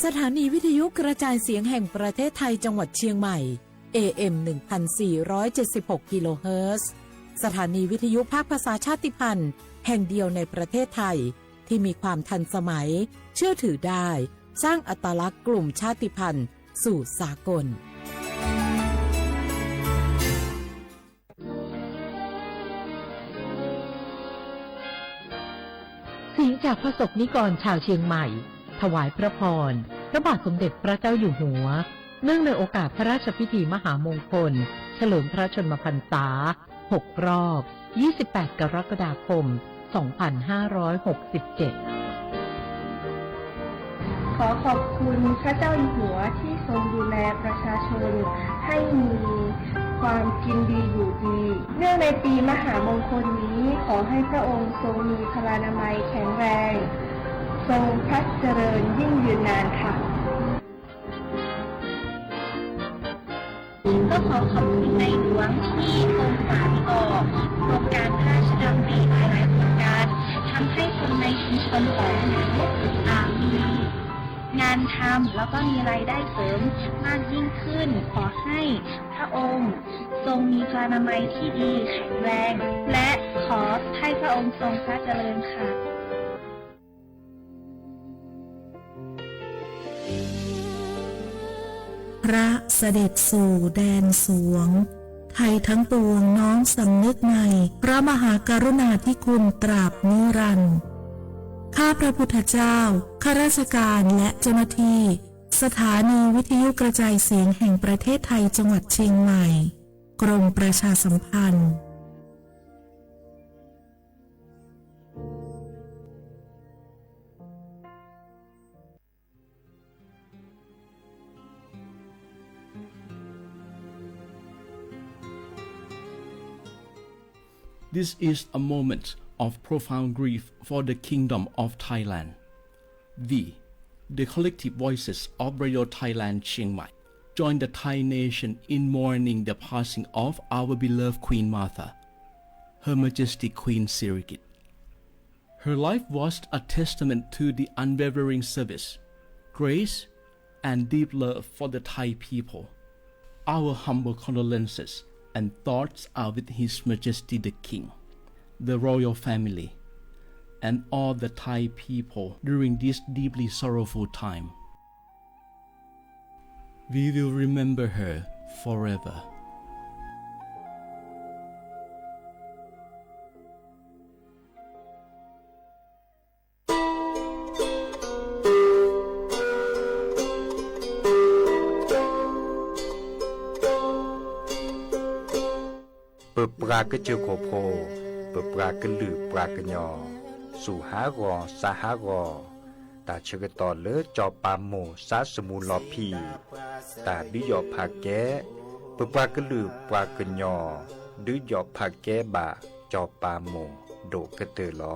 สถานีวิทยุกระจายเสียงแห่งประเทศไทยจังหวัดเชียงใหม่ เอ เอ็ม หนึ่งพันสี่ร้อยเจ็ดสิบหก กิโลเฮิรตซ์ สถานีวิทยุภาคภาษาชาติพันธุ์แห่งเดียวในประเทศไทย ที่มีความทันสมัย เชื่อถือได้ สร้างอัตลักษณ์กลุ่มชาติพันธุ์สู่สากล เสียงจากพระสงฆ์นิกรชาวเชียงใหม่ ถวายพระพร พระบาทสมเด็จพระเจ้าอยู่หัว เนื่องในโอกาสพระราชพิธีมหามงคล เฉลิมพระชนมพรรษา หกรอบ ยี่สิบแปด กรกฎาคม สองพันห้าร้อยหกสิบเจ็ด ขอขอบคุณพระเจ้าอยู่หัวที่ทรงดูแลประชาชนให้มีความกินดีอยู่ดี เนื่องในปีมหามงคลนี้ ขอให้พระองค์ทรงมีพลานามัยแข็งแรง ทรงพระเจริญยิ่งยืนนานค่ะ ก็ขอขอบคุณในหลวงที่ทรงสานต่อโครงการพระราชดำริหลายๆโครงการ ทำให้คนในชุมชนของหนู อ่า มีงานทำแล้วก็มีรายได้เสริมมากยิ่งขึ้น ขอให้พระองค์ทรงมีพลานามัยที่ดีแข็งแรง และขอให้พระองค์ทรงพระเจริญค่ะ พระเสด็จสู่แดนสวง ไทยทั้งปวงน้อมสำนึกในพระมหากรุณาธิคุณตราบนิรันดร์ ข้าพระพุทธเจ้า ข้าราชการและเจ้าหน้าที่ สถานีวิทยุกระจายเสียงแห่งประเทศไทยจังหวัดเชียงใหม่ กรมประชาสัมพันธ์ This is a moment of profound grief for the Kingdom of Thailand. We, the collective voices of Radio Thailand Chiang Mai, join the Thai nation in mourning the passing of our beloved Queen Mother, Her Majesty Queen Sirikit. Her life was a testament to the unwavering service, grace, and deep love for the Thai people. Our humble condolences and thoughts are with His Majesty the King, the royal family, and all the Thai people during this deeply sorrowful time. We will remember her forever. ပပှၤကစၢၢ်ခိၣ်ဖိ, ပပှၤကလုာ် ပှၤကညီ, စူၢ်ဟးဂီၤ စါဟးဂီၤ, တၢ်ဆၢကတီၢ်လၢစီၤပၤမိၢ် စါစမူလီၤဖံး, တၢ်ဒုးယီၣ်ဖးကဲ, ပပှၤကလုာ် ပှၤကညီ, ဒုးယီၣ်ဖးကဲဘၣ် စီၤပၤမိၢ် ဒိၣ်ကတၢၢ်လီၤ.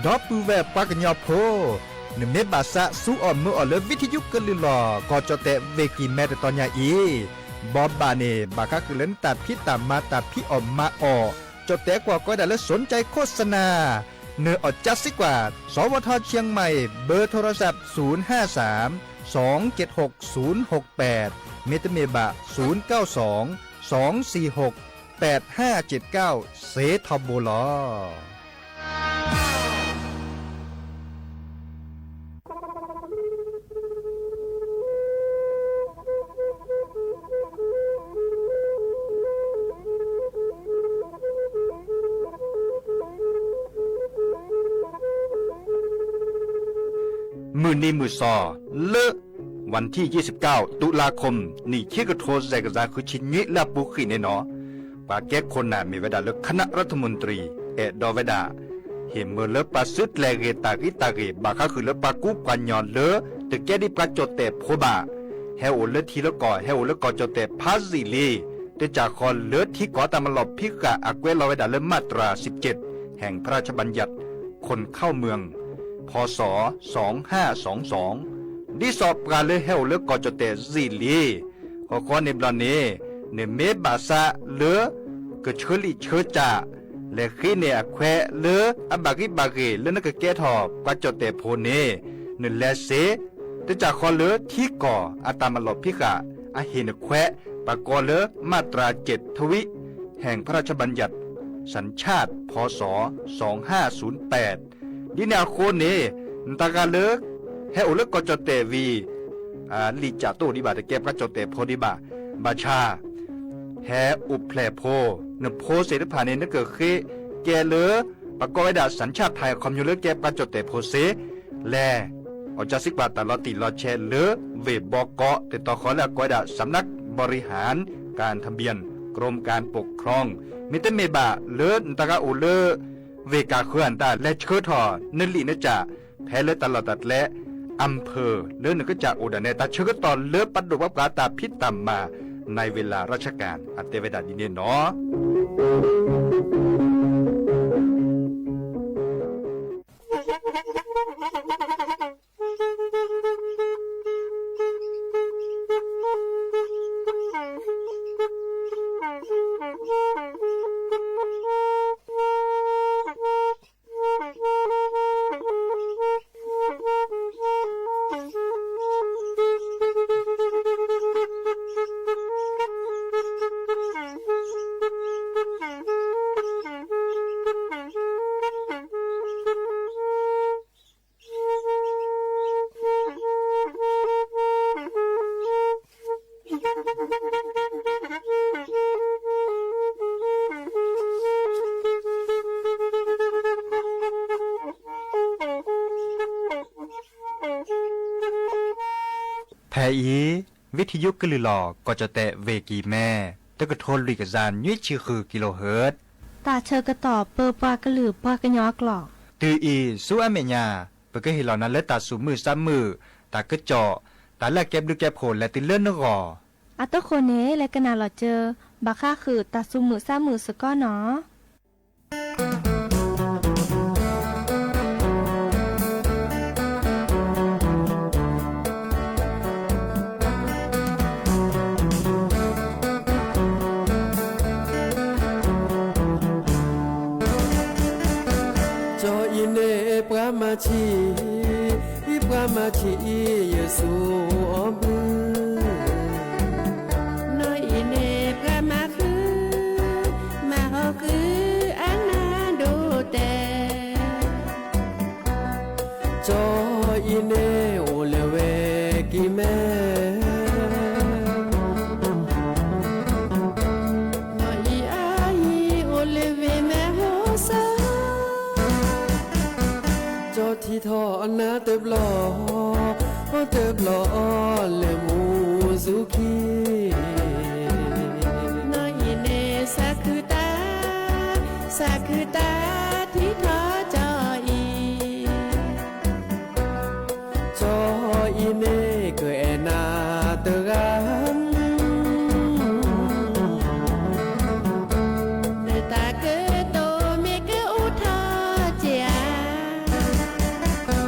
ဒီပုၢ်ဝဲၢ်ပှၤကညီဖိ, နမ့ၢ်ဘၣ်သးစူအီၣ်မၢအီၣ်လၢ ဝံထယုကလုၢ်လီၢ် ကီၢ်ကၠီၣ်တဲၣ်ဝ့ၢ်ကံၢ်မဲ တတီၤညါအံၤ, ဘီဘၣ်န့ၣ် ဘၣ်ဃးဃုာ်လၢနတၢ်ဖံးတၢ်မၤ တၢ်ဖံးအီၣ်မၤအီၣ်, ကၠီၣ်တဲၣ်ကွၢ်ကီဒၣ်လၢ สนใจโฆษณา, နအီၣ်ကၠါစ့ၢ်ကီး, สวท.เชียงใหม่, เบอร์โทรศัพท์ ศูนย์ห้าสาม สองเจ็ดหก ศูนย์หกแปด မ့တမ့ၢ်ဘၣ် ศูนย์เก้าสอง สองสี่หก แปดห้าเจ็ดเก้า စ့ထီဘိလီၤ. မုၢ်နံၤမုၢ်သီ လၢ วันที่ยี่สิบเก้า ตุลาคม နံၣ်ခံကထိ စဲးကစၢ် ဃုဆံနွံ လၢအပူၤကွံာ်န့ၣ်နီၤ, ပှၤကဲခိၣ်နၢ်မ့ၢ်ဝဲဒၣ်လၢ คณะรัฐมนตรี အဲၣ်ဒိးဝဲဒၣ် ဟ့ၣ်မၢလၢပှၤစုကျဲၤဂ့ၤတၢ်ဂံၢ်တၢ်ဂ့ၤ ဘၣ်ဃးဃုာ်လၢပှၤကူပှၤကညီလၢ တကဲဒ်ပှၤကၠီၣ်တဲၣ်ဖိဘၣ်, ဟဲအိၣ်လၢထံလၢကီၢ် ဟဲအိၣ်လၢကီၢ်ကၠီၣ်တဲၣ်ဖးယံာ်လံ, တကးဃီလၢထံကီၢ်တၢ်မၤလီၢ်ဖံးဃာ်အကွဲးလီၤဝဲဒၣ်လၢ มาตราสิบเจ็ด แห่งพระราชบัญญัติคนเข้าเมือง พ.ศ. สองห้าสองสอง ဒ်သိးပှၤလၢဟဲအိၣ်လၢကီၢ်ကၠီၣ်တဲၣ်ယံာ်လံ, ဃီဃီန့ၣ်ဘျီန့ၣ် နမ့ၢ်ဘၣ်သးလၢ ကဆှၢလံာ်ဆှၢစၢ် လဲၤဃ့န့ၢ်အခွဲးလၢအဘၣ်ဂံၢ်ဘၣ်ဂ့ၤလၢနကကဲထီၣ်ပှၤကၠီၣ်တဲၣ်ဖိန့ၣ် နလဲၤစ့ တစၢ်ဃီလၢထံကီၢ်အတၢ်မၤလီၢ်ဖံးဃာ်အဟ့ၣ်နခွဲး ပှၤကိးလၢ มาตราเจ็ดทวี แห่งพระราชบัญญัติสัญชาติ พ.ศ. สองห้าศูนย์แปด ဒ်န့ၣ်အဃိန့ၣ် နတၢ်ဂၤလၢ ဟဲအိၣ်လၢကီၢ်ကၠီၣ်တဲၣ်ဝံၤ လံာ်စၢ်တအိၣ်ဒံးဘၣ် တကဲပှၤကၠီၣ်တဲၣ်ဖိဒံးဘၣ်. ဘၣ်ဆၣ် ဟဲအိၣ်ဖျဲၣ်ဖိ နဖိသ့ၣ်တဖၣ်န့ၣ် နကဃ့ကဲလၢ ပှၤကိးဝဲဒၣ် สัญชาติไทย အခီပညီလၢကဲပှၤကၠီၣ်တဲၣ်ဖိစ့ လဲၣ် အီၣ်ကၠၢစံးကွၢ်တၢ်လီၤတံၢ်လီၤဆဲးလၢ ဝ့ၢ်ဘီကီး တတီၤဃီလၢအကိးဝဲဒၣ် สำนักบริหารการทะเบียน กรมการปกครอง မ့တမ့ၢ်ဘၣ်လၢနတၢ်ဂၤအိၣ်လၢ ဝ့ၢ်ကၢ်ဃၢၤအတၢ် လဲၤဆှၢထီၣ်နလံာ်နစၢ် ဖဲလၢတၢ်လီၢ်တၢ်ကျဲ อำเภอ လၢနကစၢ်အိၣ်ဒၣ်နဲ တၢ်ဆၢကတီၢ်လၢပဒိၣ်ပှၤပှၤတၢ်ဖံးတၢ်မၤ ในเวลาราชการ အတဲဝဲဒၣ်ဒ်န့ၣ်နီၤ. ဖဲအံၤ ဝံထံယိကလုၢ်လီၢ် ကီၢ်ကၠီၣ်တဲၣ်ဝ့ၢ်ကံၤမဲ တကထိလွံၢ်ကယၤ နွံဆံဃု kilohertz တၢ်ဆၢကတီၢ်ပၢပှၤကလုာ်ပှၤကညီအကျိာ် တုၤအံၤဆူအမဲာ်ညါ ပကဟ့ၣ်လီၤနၤလၢတၢ်သူၣ်မုာ်သးမုာ်, တၢ်ကစီၣ်, တၢ်လၢအကဲဘျုးကဲဖှိၣ်လဲၤတုၤလၢနဂီၢ်. အတဃိန့ၣ် လဲၤကနၣ်လီၤစၢၤ ဘၣ်ဃးဃုာ်တၢ်သူၣ်မုာ်သးမုာ်စ့ၢ်ကီးနီၤ. ကၠီအံၤန့ၣ်ပှၤမၤဆံး, ပှၤမၤဆံးအံၤယသူအီၤဘု, နီၢ်အံၤန့ၣ်ပှၤမၤဃု, မၤဟီၣ်ဃုအနၢ်ဒိၣ်တဲာ် ကၠီအံၤန့ၣ်အိၣ်လၢဝ့ၢ်ကံၤမဲ, နီၢ်အံၤအံၤအိၣ်လၢဝ့ၢ်မဲၢ်ဟီၣ်စၢ်, ကၠီထံၣ်ထီၣ်အနၢ်တဘျီ, တဘျီလၢမူစူၤခံ နီၢ်အံၤန့ၣ်သးခုတၢ်, သးခုတၢ်ထံၣ်ထီၣ်ကၠီအံၤ, ကၠီအံၤန့ၣ်ကအဲၣ်နၤတဂၤ, နတၢ်ကတိၤမ့ၢ်ကအိၣ်ထီၣ်က့ၤဧါ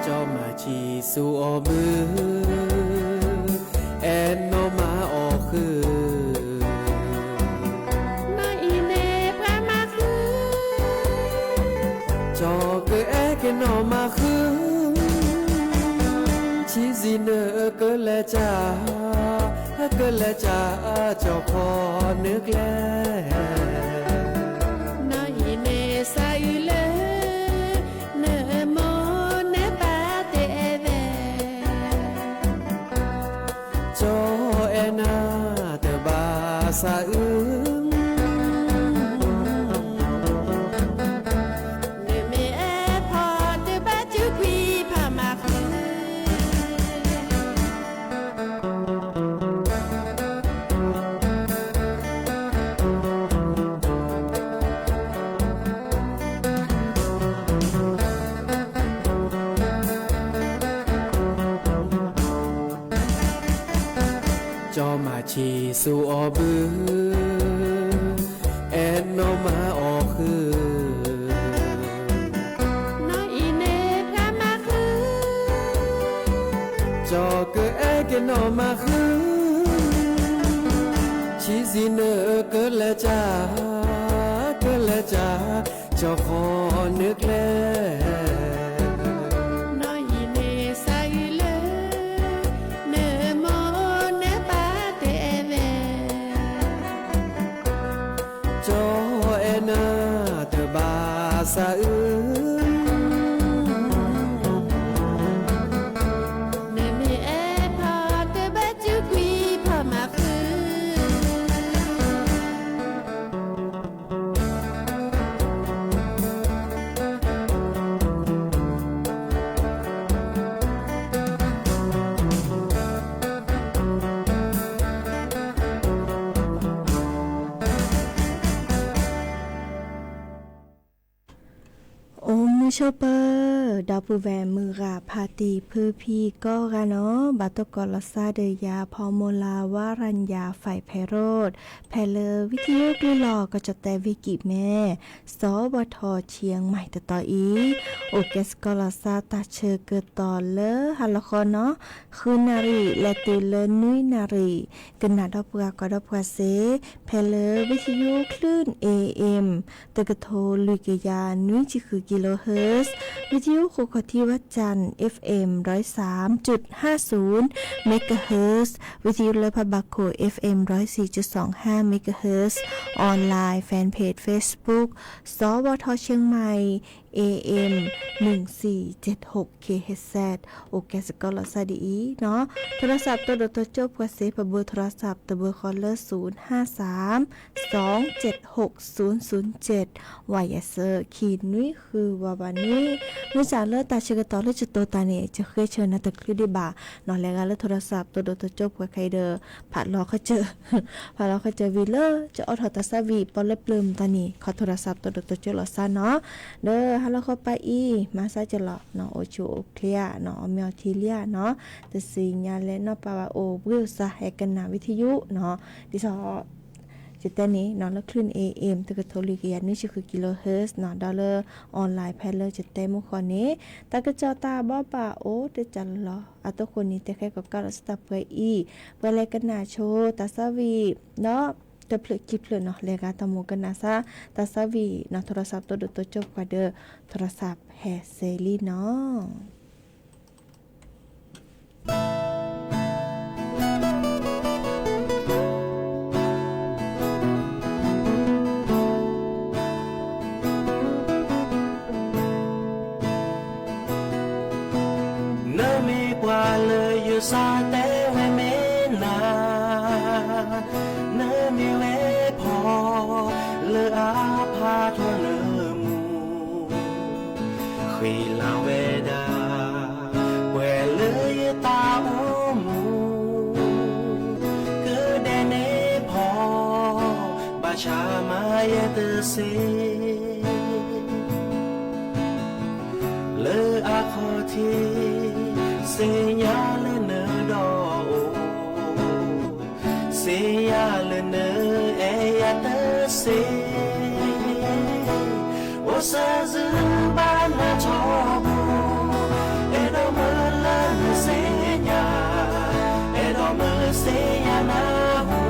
ကၠီမၤဆံးဆူအီၤဘု, အဲၣ်နီၢ်မၤအီၤဃု, နီၢ်အံၤန့ၣ်ပှၤမၤဃု, ကၠီကအဲၣ်က့ၤနီၢ်မၤဃု, ဆံးစံးနၢကလဲၤကၢ်, ကလဲၤကၢ်ကၠီခီနၢကျဲ နီၢ်အံၤန့ၣ်သးအုးလၢ နမိၢ်နပၢ်တဲဝဲ, ကၠီအဲၣ်နၤတဘၣ်သးအုး, နမ့ၢ်အဲၣ်ဖီတဘၣ်စူးကွံာ်ဖးမၤဃု ကၠီမၤဆံးဆူအီၤဘု, အဲၣ်နီၢ်မၤအီၤဃု, နီၢ်အံၤန့ၣ်ပှၤမၤဃု, ကၠီကအဲၣ်က့ၤနီၢ်မၤဃု, ဆ ကံစံးနကလဲၤကၢ်, ကလဲၤကၢ်, ကၠီဃီနကျဲ, နီၢ်ဟံၣ်န့ၣ်စးဂံၤလၢ နမိၢ်နပၢ်တအဲၣ်ဝဲ, ကၠီအဲၣ်နၤတဘၣ်သးအုး နမ့ၢ်အဲၣ်ဖီတဘၣ်စုကွံာ်ဖီမၤဃုာ်. အိၣ်မုာ်ဆိးပၢၤ ဒီပုၢ်ဝဲၢ်မုၢ်ဂၤဖါတံၢ်ဖုဖံကိးဂၤနီၣ်, ဘၣ်တကိးလီၤသးဒီးယၤ ဖီမူလါ ဝရၣ်ယၤ ဖဲးဖဲးရိၣ်, ဖဲလၢဝံသယုၢ်ကလုၢ်လီၤ ကီၢ်ကၠီၣ်တဲၣ်ဝံၤကံးမဲ, စီၤဘီထီၣ်ဆံးမံၤတတီၤအံၤ, အိၣ်ကဲစ့ၢ်ကီးလီၤသးတၢ်ဆၢကတီၢ်လၢဟါလီၤဃီနီၣ်, ဃုနၣ်ရံၣ် လဲၤတုၤလၢနွံနၣ်ရံၣ်, ကနၣ်ဒီးပှၤကွၢ်ဒီးပှၤစ့ၢ်, ဖဲလၢဝံသယုၢ်ကလုၢ် A M တကထိလွံၢ်ကယၤနွံဆံဃု kilohertz, ဝံသယုၢ်ဃိခီၣ်ထံးဝၣ်ကၠၣ် F M ร้อยสามจุดห้าศูนย์ megahertz, ဝံသယုၢ်လၢဖးဘၣ်ခိၣ် F M ร้อยสี่จุดสองห้า megahertz, online fan page Facebook စီၤဘီထီၣ်ဆံးမံၤ A M หนึ่งสี่เจ็ดหก kilohertz, အိၣ်ကဲစ့ၢ်ကီးလီၤသးဒ်အံၤနီၣ်, ထူရစးတိၢ်ဒီးတိစၢၢ်ပှၤစ့ၢ် ပဘိးထူရစးတဘိဃီလၢ ศูนย์ห้าสาม สองเจ็ดหกศูนย์ศูนย์เจ็ด ဝးယဲၢ်ဆၢခံနွံဃုဝးဘၣ်နွံ, မ့ၢ်စးလၢတၢ်ဆၢကတီၢ်လၢကတိၤတၢ်န့ၣ် ကဃ့ဆၢနၤတချုးဒံးဘၣ်နီၣ်, လဲၤဂၤလၢထူရစးတိၢ်ဒီးတိစၢၢ်ပှၤခဲအံၤဒီး ဖးလီၤခီၣ်စၢၢ်, ဖးလီၤခီၣ်စၢၢ်ဝံၤလၢ ကအိးထီၣ်တၢ်သးဝံၣ်ပီလၢပျၢၤမတၤန့ၣ် ခီထူရစးတိၢ်ဒီးတိစၢၢ်လီၤသးနီၣ်, ဒီးဟါလီၤဃီပၢ်အံၤ မၤသးကလီၤနီၣ်, အိၣ်ဆူၣ်အိၣ်ချ့ဧါနီၣ်, အီၣ်မ့ၤအီထံလံဧါနီၣ်, တသ့ၣ်ညါလဲၣ်နီၣ်, ပၢ်ဘၣ်အိၣ်ဘှံးအိၣ်သါဟဲကနၣ်ဝံသယုၢ်နီၣ်, ဒ်သိး ယတဲန့ၣ်နီၣ် လၢချုး A M တကထိလွံၢ်ကယၤနွံဆံဃု kilohertz နီၣ်, ဒီးလၢ online ဖဲလၢယတဲမုၢ်ဃီန့ၣ် တၢ်ကစီၣ်တၢ်ဘီဘၣ်အိၣ်တကးလီၤလီၤ, အတဃိန့ၣ် တဲဃဲကီးကးလီၤစတၢ်ပှဲၤအံၤ, ပှဲၤလဲၤကနၣ်ဆိတၢ်သးဝံၣ်ဒီး တဖျၢၣ်ခံဖျၢၣ်နီၣ်, လဲၤဂၤတၢ်မိၣ်ကနၣ်သး တၢ်သးဝံၣ်နီၣ်, ထူရစးတိၢ်ဒီးတိစၢၢ်ပှၤဒီး ထူရစးဟဲစ့လံနီၣ်. နမ့ၢ်ပှၤလၢယစးတဲဝဲမ့ၢ်နၤ, နမ့ၢ်ဝဲဖီလၢအဖးထီၣ်လၢမူ ဃ့လၤဝဲဒၣ် ပှဲၤလၢယတၢ်အိၣ်မူ ကဒဲးန့ၣ်ဖီ ဘၣ်ဆၣ်မၤယဲတသ့ လၢအခီၣ်ထံး သ့ၣ်ညါလၢနဒီးအိၣ် သ့ၣ်ညါလၢနအဲၣ်ယၤတသ့ အိၣ်စၢၤစုဘၣ်နၤထီဘိ အဲၣ်ဒိးမၢလၢနသ့ၣ်ညါ အဲၣ်ဒိးမၢသ့ၣ်ညါနၤဟူ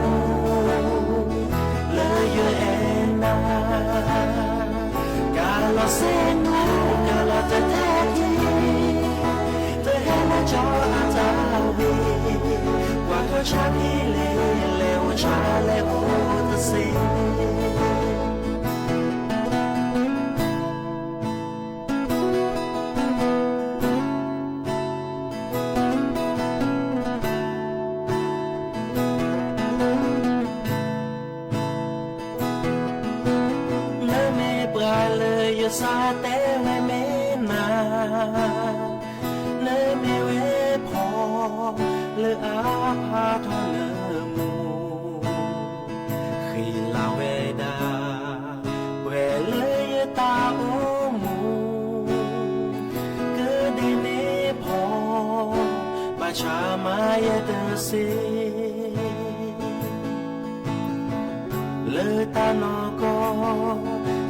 လၢယအဲၣ်နၤ ကလီၤစ့နူ ကလီၤတတဲထံ တဟဲလၢကၠီအတၢ်ဝံၤ ကွၢ်ထီၣ်ဆါဖံလဲၣ် လဲၤအိၣ်ဆါလဲၤအိၣ်တသ့ နမ့ၢ်ပှၤလၢယစးတဲဝဲမ့ၢ်နၤ နမ့ၢ်ဝဲဖီ လၢအဖးထီၣ်လၢမူ ဃ့လၤဝဲဒၣ် ပှဲၤလၢယတၢ်အိၣ်မူ ကဒဲးန့ၣ်ဖီ ဘၣ်ဆၣ်မၤယဲတသ့ လၢတၢ်နီၢ်ကီၢ်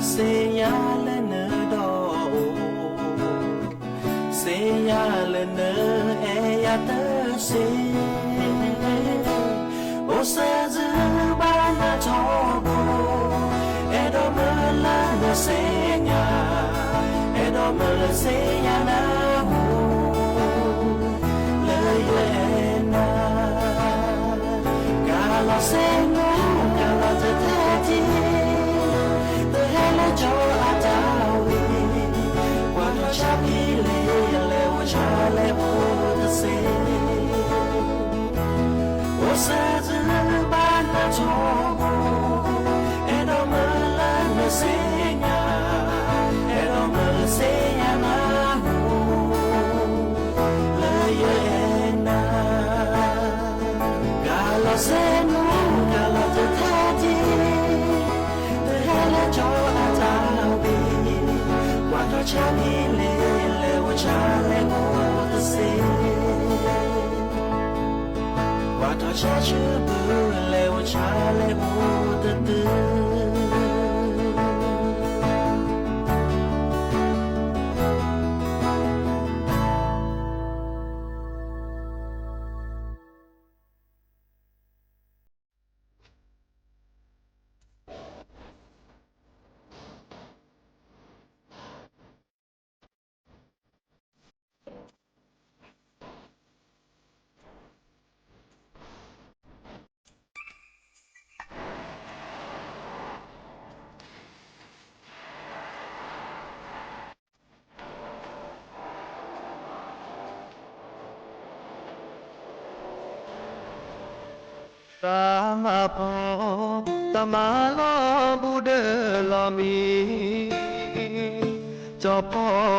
သ့ၣ်ညါလၢနဒီးအိၣ် သ့ၣ်ညါလၢနအဲၣ်ယၤတသ့ အိၣ်စဲၤစ့ၢ်ဘၣ်နၤထီဘိ, အဲၣ်ဒိးမုၢ်လၢ်နသ့ၣ်ညါ, အဲၣ်ဒိးမုၢ်လၢ်သ့ၣ်ညါနၢ်ဟူ, လၢယအဲၣ်နၤ, ကလီၤစဲနူ, ကလီၤတထဲထံ, တဟဲလၢကၠီအတၢ်ဝံၤ, ကွၢ်ထီၣ်ဆါဖံလ့ၣ် လဲၤအိၣ်ဆါလဲၤအိၣ်တသ့ အိၣ်စဲၤစ့ၢ်ဘၣ်နၤထီဘိ, အဲၣ်ဒိးမုၢ်လၢ်နသ့ၣ်ညါ, အဲၣ်ဒိးမုၢ်လၢ်သ့ၣ်ညါနၢ်ဟူ, လၢယအဲၣ်နၤ, ကလီၤစဲနူ, ကလီၤတထဲထံ, တဟဲလၢကၠီအတၢ်ဝံၤ, ကွၢ်ထီၣ်ဆါဖံလ့ၣ် လဲၤအိၣ်ဆါလဲၤအိၣ်တသ့ ကွၢ်ထီၣ်ဆါဆၢဘု လဲၤအိၣ်ဆါလဲၤအိၣ်တသ့. တၢ်မၤပီ, တၢ်မၤလီၤဘူးဒီးလီၤမံၤ, ကၠီဖီဂၤ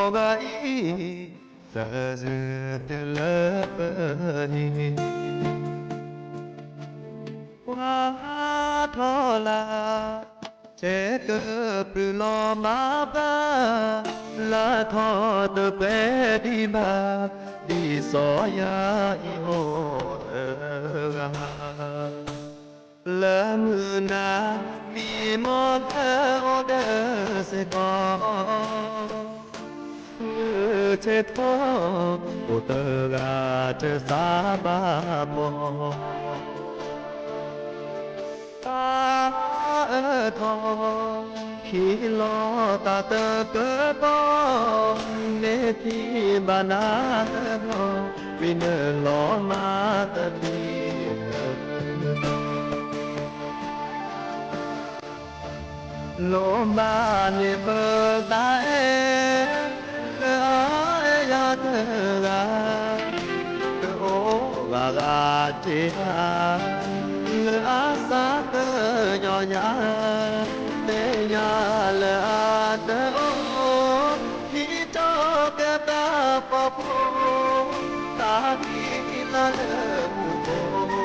အံၤ, သးစၢ်တလၢပှဲၤ, ကွၢ်ထီၣ်လၢ်, တဲကပြုၢ်လီၤမၤဘၣ်, လၢထီၣ်တပှဲၤဒံးဘၣ်, ဒ်စီၤယၤအံၤအိၣ်တဂၤ, လၢမုၢ်နၤ, မံမီၢ်လၢအိၣ်ဒီးစ့ၢ်ကီး, မုၢ်ဆ့ၣ်ထီၣ်, အိၣ်တဂၤတသးဘၣ်ဘီ တၢ်အၢထီၣ်, ဟံးလီၤတၢ်တကပီၤ, မ့ၢ်ထံၣ်ဘၣ်နၤတဘျီ, ဝံၤနုာ်လီၤမၤတထံၣ်, လိၣ်ဘၣ်န့ၢ်ပသးအဲၣ်, လၢအအဲၣ်ယၤတဂၤ, ကအိၣ်ဂၤဂၤတ့ၢ်ဧါ, လၢအသးကညီၤညါ, သ့ၣ်ညါလၢအတအိၣ်, ဟံးထီၣ်ကဲတၢ်ဖီဖိ, သးကံၢ်လၢလၢပူၤဖိ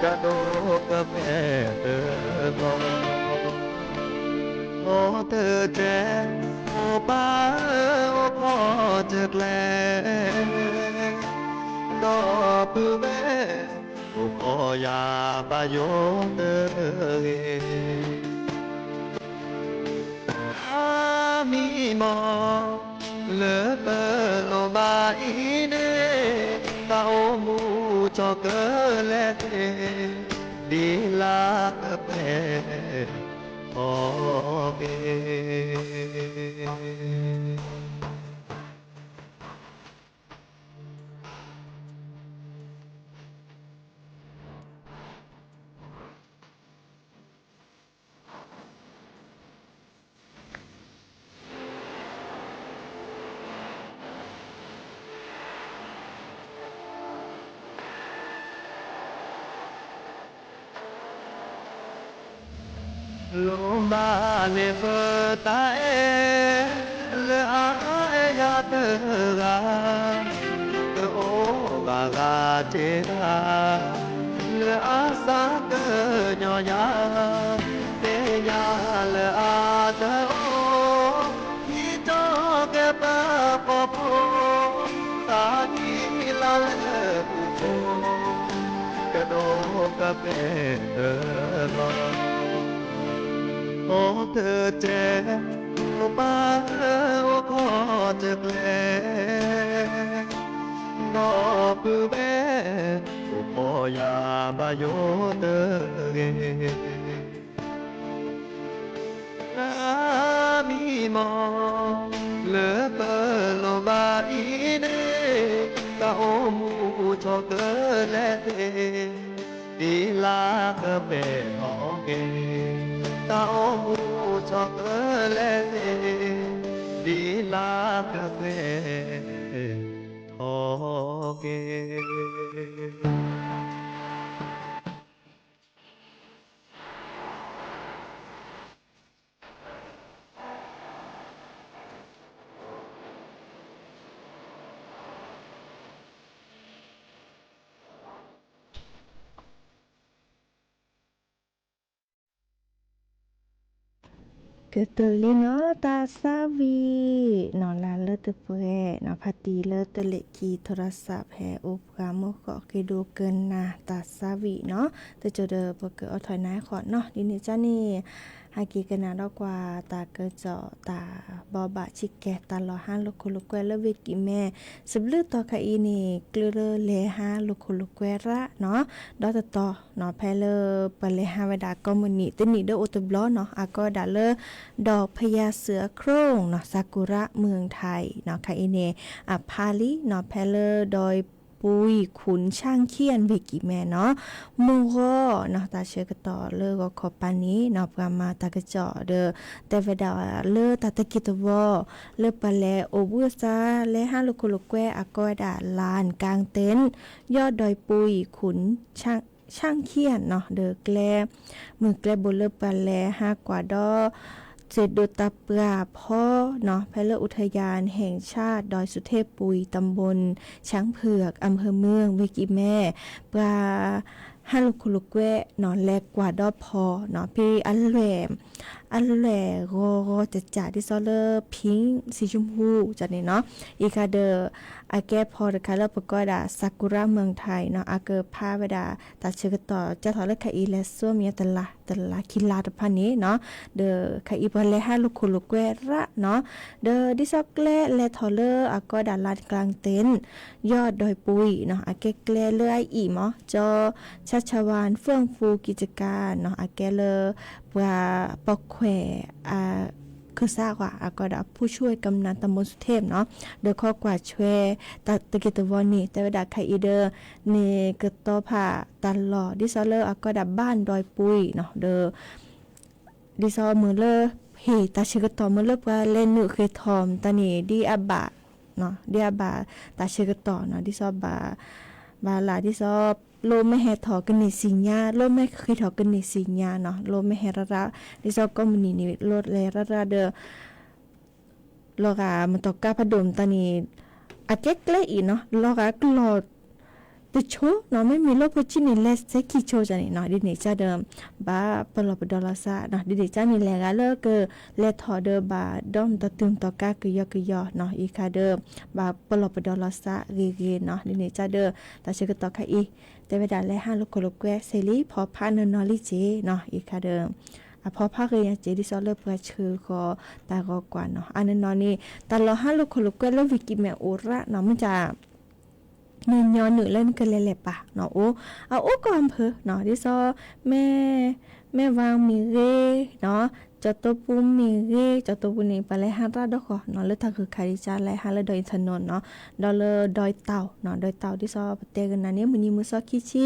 ကဒိးကပဲၢ်တဘျီ, အိၣ်တတဲ, မိၢ်ပၢ်ဧၢ အိၣ်ခိးတကျဲ, ဒီပုၢ်ဝဲၢ် အိၣ်ခိးယၤဘၣ်ယိၣ်တဂ့ၤ. အမံၤမီၢ် လၢပလိၣ်ဘၣ်အံၤန့ၣ်, တၢ်အိၣ်မူထီၣ်ကလဲာ်သ့, ဒ်လၢကပဲၢ်ထီၣ်က့ၤ လိၣ်ဘၣ်န့ၢ်ပသးအဲၣ် လၢအအဲၣ်ယၤတဂၤ, ကအိၣ်ဘၣ်ဂၤတ့ၢ်ဧါ, လၢအသးကညီၤညါ, သ့ၣ်ညါလၢအတအိၣ်, ဟံးထီၣ်ကဲပှၤဖှီၣ်ဖိ, သးကံၢ်လၢလၢပူၤဖိ ကဒိးကပဲၢ်တဘျီ, အိၣ်တတဲ, မိၢ်ပၢ်ဧၢ အိၣ်ခိးတကျဲ, ဒီပုၢ်ဝဲၢ် အိၣ်ခိး ယၤဘၣ်ယိၣ်တဂ့ၤ နမံမီၢ် လၢပလိၣ်ဘၣ်အံၤန့ၣ် တၢ်အိၣ်မူထီၣ်ကလဲာ်သ့ၣ် ဒ်လၢကပှဲၤထီၣ်က့ၤ တၢ်အိၣ်မူထီၣ်ကလဲာ်သ့ၣ် ဒ်လၢကပှဲၤထီၣ်က့ၤ ကတိၤလံနီၤ တၢ်သးဝံၣ်နီၤ လၢလၢတပှဲၤနီၤ ဖါတံၢ်လၢတလဲၤကံၢ် โทรศัพท์ ဟဲအိၣ်ပှၤမုၢ်ဃီၣ်ဃ့ဒိကနၣ်တၢ်သးဝံၣ်နီၤ တစိၤဒီးပကအိးထီၣ်နၤဃီနီၤ ဒ်န့ၣ်ကန့ၣ် ဟဲက့ၤကနၣ်ဒီးကွၢ်တၢ်ကစီၣ်တၢ်ဘိးဘၣ်ဆံးကဲ တၢ်လီၤဟါလိာ်ခိၣ်လိာ်ကွဲလၢဝ့ၢ်ကံၢ်မဲ စဘျုးတီၢ်ခါအံၤန့ၣ် ကျုးလၢလဲၤဟါလိာ်ခိၣ်လိာ်ကွဲရၣ်နီၤ ဒီတတီၤနီၤ ဖဲလၢပှၤလဲၤဟါဝဲဒၣ်ကိးမုၢ်နံၤ တနံၣ်ဒၣ်အိၣ်တဘျီနီၤ အကိးဝဲဒၣ်လၢ ดอกพญาเสือโคร่งနီၤ ซากุระเมืองไทยနီၤ ခါအံၤန့ၣ် အဖးလံနီၤ ဖဲလၢ ดอยปุยขุนช่างเขี้ยน ဝ့ၢ်ကံၢ်မဲနီၤ မုၢ်ဂီၤနီၤ တၢ်ဆၢကတီၢ်လၢဂီၤခီပၤန့ၣ်နီၤ ပှၤမၤတၢ်ကစီၣ်ဒီး တဲဝဲဒၣ်လၢတၢ်တက့ၢ်တဝီ လၢပှၤလဲၤအိၣ်ဘှံးအသး လဲၤဟါလိာ်ခိၣ်လိာ်ကွဲ အကိးဝဲဒၣ် ลานกลางเต็นท์ ยอดดอยปุยขุนช่างเขี้ยนနီၤ ဒီးကျဲ မုၢ်ကျဲဘိးလၢပှၤလဲၤဟါကွၢ်ဒီး စဲးဒိးတၢ်ပှၢ်ဖီနီၤ ဖဲလၢ อุทยานแห่งชาติดอยสุเทพปุ๋ย ตำบลช้างเผือก อำเภอเมือง ဝ့ၢ်ကံၢ်မဲ ပှၤ ဟါလိာ်ခိၣ်လိာ်ကွဲနီၤ လဲၤကွၢ်ဒီးဖီနီၤ ဖဲအလွဲၢ် အလွဲၢ်ဂီၤဂီၤကၠးကၠး ဒ်သိးလၢ pink สีชมพูကန့ၣ်နီၤ အံၤခါဒီး အကဲဖီတခါလၢပကိးဝဲဒၣ် ซากุระเมืองไทยနီၤ အကဖးဝဲဒၣ် တၢ်ဆၢကတီၢ် ကၢ်ထီၣ်လၢခါအံၤလဲၤဆူမဲာ်ညါတလါ တလါခံလါတဖၣ်န့ၣ်နီၤ ဒီးခါအံၤပှၤလဲၤဟါလိာ်ခိၣ်လိာ်ကွဲရၣ်နီၤ ဒီးဒ်သိးကျဲလဲၤထီၣ်လၢအကိးဝဲဒၣ် ลานกลางเต็นท์ ยอดดอยปุยနီၤ အကဲကျဲလၢအအံၤမး ကၠီ ชัชวาล เฟื่องฟูกิจการနီၤ အကဲလၢ ပှၤပိာ်ခွဲး ခုစၢ်ကွၢ် အကိးဝဲဒၣ် ผู้ช่วยกำนันตำบลสุเทพနီၤ ဒီးခီကွၢ်ဆွဲ တၢ်တက့ၢ်တဝီန့ၣ် တဲဝဲဒၣ်ခါအံၤဒီး န့ၣ်ကတီၤဖးတၢ်လီၢ် ဒ်သိးလၢအကိးဝဲဒၣ် บ้านดอยปุยနီၤ ဒီး ဒ်သိးမ့ၢ်လၢ ဟ့ၣ်တၢ်ဆၢကတီၢ်မ့ၢ်လၢပှၤလဲၤနုာ်ဃ့ၢ်ထီၣ်မတၤန့ၣ် ဒ်အဘၣ် ဒ်အဘၣ်တၢ်ဆၢကတီၢ်နီၤ ဒ်သိးဘၣ် ဘၣ်လၢ ဒ်သိး လိၣ်မ့ၢ်ဟဲထီၣ်ကန့ၢ်စံၣ်ညါ လိၣ်မ့ၢ်ဃ့ၢ်ထီၣ်ကန့ၢ်စံၣ်ညါနီၤ လိၣ်မ့ၢ်ဟဲရၣ်ရၣ် ဒ်သိးကိးမုၢ်နံၤန့ၣ် လိၣ်လဲၤရၣ်ရၣ်ဒီး လီၤဂာ်မတီၤကါဖးဒိၣ်မတၤန့ၣ် အကဲကျဲအံၤနီၤ လီၤဂာ်ကလီၢ် တဆိနီၤ မ့မ့ၢ်လၢဖိဆံးန့ၣ် လဲၤစဲခံဆိကန့ၣ်နီၤ ဒ်န့ၣ်ကဒီး ဘၣ်ပလီၢ်ပဒီလီၤသးနီၤ ဒ်န့ၣ်ကန့ၣ် လဲၤဂၤလၢကလဲၤထီၣ်ဒီးဘၣ်ဒီးမတီၤတုၤမတီၤကါကယီကယီနီၤ အံၤခါဒီး ဘၣ်ပလီၢ်ပဒီလီၤသးဂ့ၤဂ့ၤနီၤ ဒ်န့ၣ်ကဒီး တၢ်ဆၢကတီၢ်ခါအံၤ တဲဝဲဒၣ်လဲၤဟါလိာ်ခိၣ်လိာ်ကွဲစ့ၢ်လံ ဖီဖးနီၢ်နီၢ်လံက့နီၤ အံၤခါဒီး အဖီဖးဂ့ၤညါက့ ဒ်သိးလၢပှၤဆှၢဃီၤတၢ်ဂီၤကွၢ်နီၤ အါနီၢ်နီၢ်န့ၣ် တၢ်လီၤဟါလိာ်ခိၣ်လိာ်ကွဲလၢဝ့ၢ်ကံၢ်မဲအိၣ်ရၣ်နီၤ မ့ၢ်တၢ် နညီနုၢ်လၢနကလဲၤလဲၤပာ်နီၤ အိၣ် အအိၣ်ကိးအဖၢနီၤ ဒ်သိး မ့ၢ် မ့ၢ်ဝါမ့ၢ်ဂ့ၤနီၤ ကၠီၤတိပူမ့ၢ်ဂ့ၤ ကၠီၤတိပူန့ၣ် ပှၤလဲၤဟါရၣ်ဒီးဃီနီၤ လၢတၢ်ဂုၤခါဒံးကလဲၤဟါလၢ ดอยอินทนนท์နီၤ ဒီးလၢ ดอยเต่าနီၤ ดอยเต่า ဒ်သိးပတဲကနၣ်န့ၣ် မုၢ်နံၤမုၢ်သီခံဆံ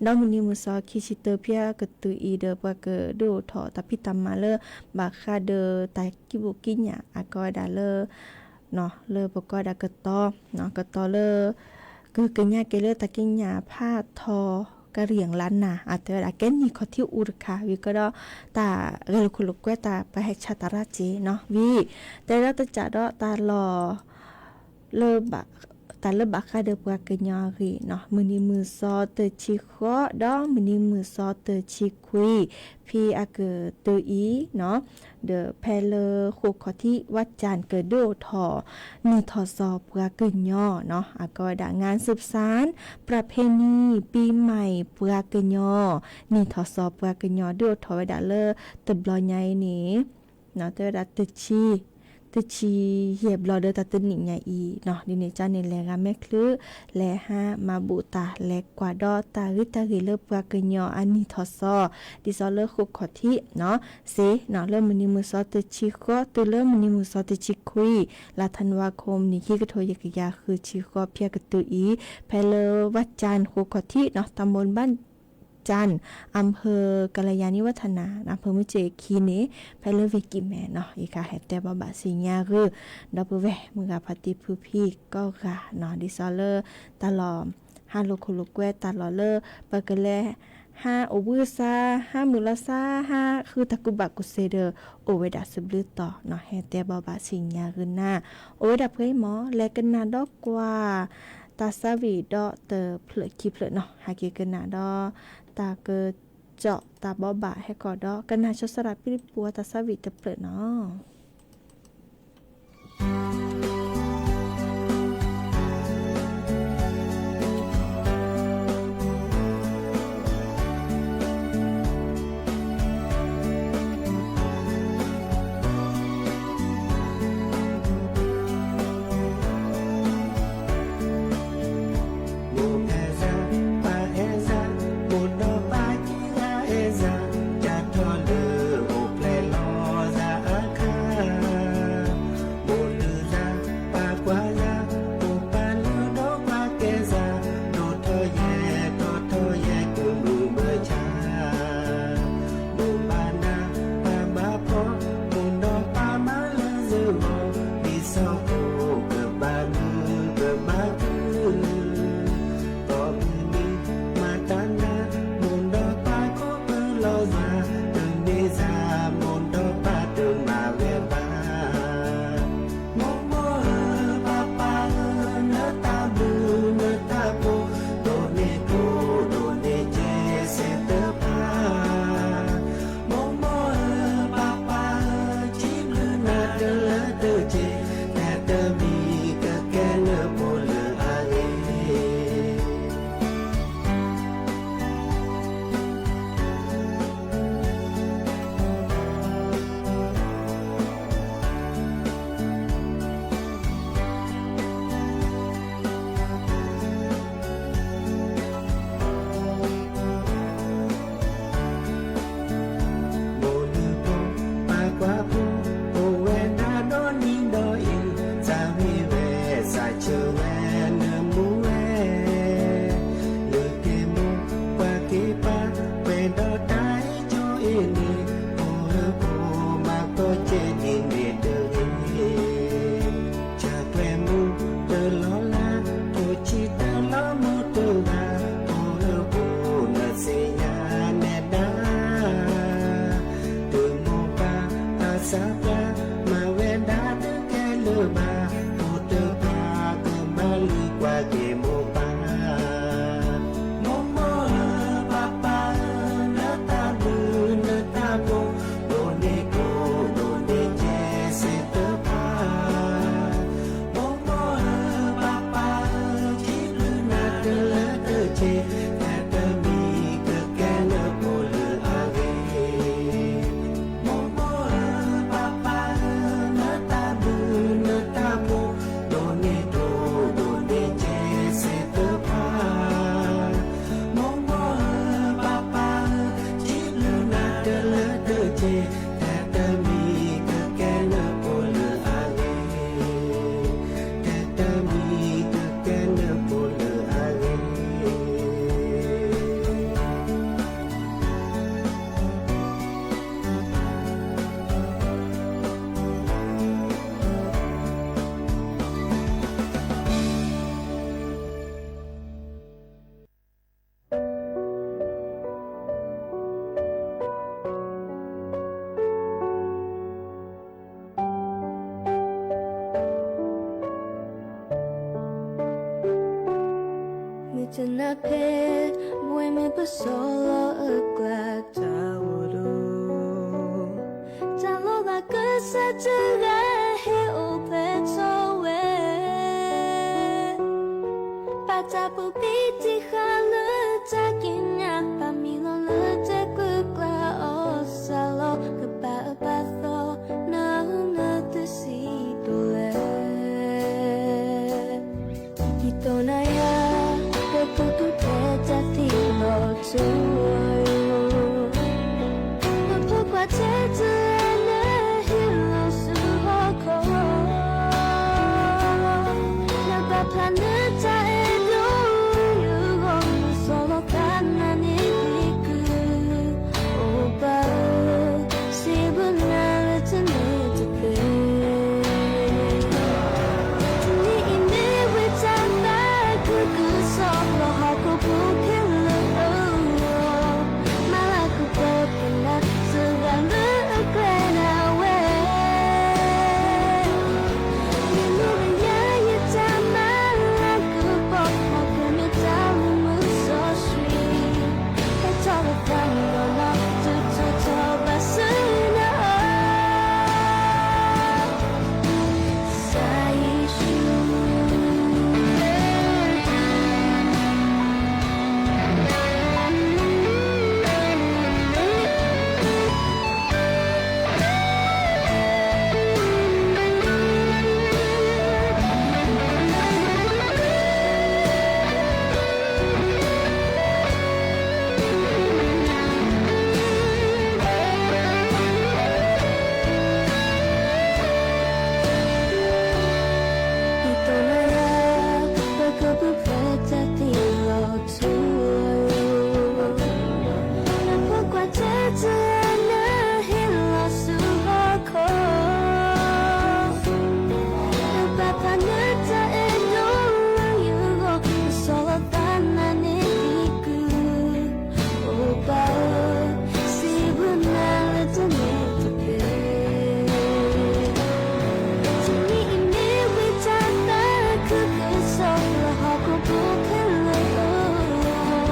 ဒီးမုၢ်နံၤမုၢ်သီခံဆံတၢ ဖဲအကတုၤအံၤဒီး ပှၤကဒုးအိၣ်ထီၣ်တၢ်ဖံးတၢ်မၤလၢ ဘၣ်ဃးဒီးတၢ်ကံၢ်ဘူၣ်ကံၢ်ညၣ် အကိးဝဲဒၣ်လၢ လၢပကိးဝဲဒၣ်ကတီၤ ကတီၤလၢ ကကညးက့ၤလၢတၢ်ကံးညာ်ဖးထီ ကရံၣ်လါနၤ အတဲဝဲဒၣ်ကဲနံၣ်ခီၣ်ထံးအူတခါ ဝံၤကဒီး တၢ်ဂဲၤလိာ်ခိၣ်လိာ်ကွဲတၢ်ပှၤဟဲဆှၢတၢ်ရၣ်က့ၤနီၤ ဝံၤ တဲဒီးတစးဒီးတၢ်လီၢ် လၢ တၢ်လၢဘၣ်ဃးဒီးပှၤကညီအဂ့ၢ်နီၤ မုၢ်နံၤမုၢ်သီတဆံဃိး ဒီးမုၢ်နံၤမုၢ်သီတဆံခွံ ဖဲအကတၢၢ်အံၤနီၤ ဒီးဖဲလၢဃိာ်ခီၣ်ထံး ဝၣ်ကၠၣ် ကဒုးအိၣ်ထီၣ် နံၣ်ထီၣ်စီၤပှၤကညီနီၤ အကိးဝဲဒၣ် งานสืบสานประเพณีปีใหม่ ပှၤကညီ နံၣ်ထီၣ်စီၤပှၤကညီ ဒုးအိၣ်ထီၣ်ဝဲဒၣ်လၢတဘျီညါအံၤန့ၣ် တဲဝဲဒၣ်တဆံ တဆံယဲၢ်ဘျီဒီးတၢ်တနံၣ်ညါအံၤနီၤ, ဒ်န့ၣ်ကန့ၣ် လဲၤဂၤမဲာ်ချၢ, လဲၤဟးမၤဘူၣ်တၢ် လဲၤကွၢ်ဒီးတၢ်ဂ့ၤတၢ်ဂ့ၤလၢပှၤကညီအနံၣ်ထီၣ်စီၤ, ဒ်သိးလၢဃိးခီၣ်ထံးနီၤ, စ့ၢ်နီၤ လၢမုၢ်နံၤမုၢ်သီတဆံဃိး တုၤလၢမုၢ်နံၤမုၢ်သီတဆံခွံ, လါထါနဝါ ခိၣ်နံၣ် ခံကထိယဲၢ်ကယၤဃုဆံဃိး ဖဲအကတၢၢ်အံၤ, ဖဲလၢဝၣ်ကၠၣ် ဃိးခီၣ်ထံးနီၤ, တၢ်မိၢ်ဘၣ် ကၠၣ် အၣ်ဖၢၣ်ကလယၤနံဝါထနၢ် အၣ်ဖၢၣ်မုၢ်စ့ၢ်ခံန့ၣ် ဖဲလၢဝ့ၢ်ကံၣ်မဲနီၤ, ယကဟဲတဲဘၣ်ဘၣ်ဆ့ၣ်ညါဂ့ၤ, ဒီပုၢ်ဝဲၢ်မုၢ်ဂၤဖါတံၢ်ဖုဖံကိးဂၤနီၤ, ဒ်သိးလၢ တၢ်လီၢ် ဟးလိာ်ခိၣ်လိာ်ကွဲ တၢ်လီၢ်လၢ ပကလဲၤ ဟးအိၣ်ဘှံးစါ ဟးမုာ်လီၤစါ ဟးဃုတၢ်ကူၣ်ဘၣ်ကူၣ်သ့ဒီး အိၣ်ဝဲဒၣ်စံးဘျုးတီၤနီၤ, ဟဲတဲဘၣ်ဘၣ်ဆ့ၣ်ညါဂ့ၤနၤ, အိၣ်ဝဲဒၣ်ပှဲၤအံၤမ့ၢ် လဲၤကနၣ်ဒီးကွၢ် တၢ်ဆါဝံၣ်ဒီးတဖျၢၣ်ခံဖျၢၣ်နီၤ, ဟဲက့ၤကနၣ်ဒီး တၢ်ကစီၣ်တၢ်ဘိးဘၣ် ဟဲကီးဒီး ကနၣ်စၢၤစီၤဒၣ်ဖံလံးပူၤအတၢ်ဆါဝံၣ်တဖျၢၣ်နီၤ. Mete na pe, bwe me pe solo e kla ta woro. Ta lo la ke sa te ga he o pe to we. Pa ta pu pi ti ha le ta ki nya pa mi lo le te ku kla o sa lo ke pa e pa tho na na te si. နၤယၤ ပကပူၤဖျဲးတၢ်သံလီၤထူ, နဖိခွါထဲတဂၤလၢဟ့ၣ်လီၤဆူဟီၣ်ခိၣ်, နပာ်ဖျါနတၢ်အဲၣ်ဒိးယဂီၢ်, နဆီၣ်လီၤသးနန့ၢ်ဒံးကုၢ်, အိၣ်ပၢ်ဧၢ, စံးဘျုးနၤလၢတနံၤတသ့ တနံၤအံၤမ့ၢ်ဝဲတၢ်သးခုကစီၣ်လၢဟီၣ်ခိၣ်ဖိခဲလၢာ်အဂီၢ်, မၤလၤကပီၤက့ၤနၤတဂၤလၢအကျဲဒၣ်ဝဲ, မ့မ့ၢ်လၢယၤယတၢ်မၤလၤကပီၤ မ့ၢ်ကမ့ၢ်တၢ်လၢမုၢ်စီဆှံ, ဟဲထီၣ်လၢသးန့ၣ်လီၤနီၤ တုၤထီၣ်ထီဘၣ်ဆူနၤဧၢ ကစၢ်ယ့ၣ်ၡူး. ဒ်သိးလၢယၤ ပကပူၤဖျဲးတၢ်သံလီၤထူ, နဖိခွါထဲတဂၤလၢဟ့ၣ်လီၤဆူဟီၣ်ခိၣ်, နပာ်ဖျါနတၢ်အဲၣ်ဒိးလၢယဂီၢ်, နဆီၣ်လီၤသးနန့ၢ်ဒံးကုၢ်, အိၣ်ပၢ်ဧၢ, စံးဘျုးနၤလၢတနံၤတသ့ တနံၤအံၤမ့ၢ်ဝဲတၢ်သးခုကစီၣ်လၢဟီၣ်ခိၣ်ဖိခဲလၢာ်အဂီၢ်,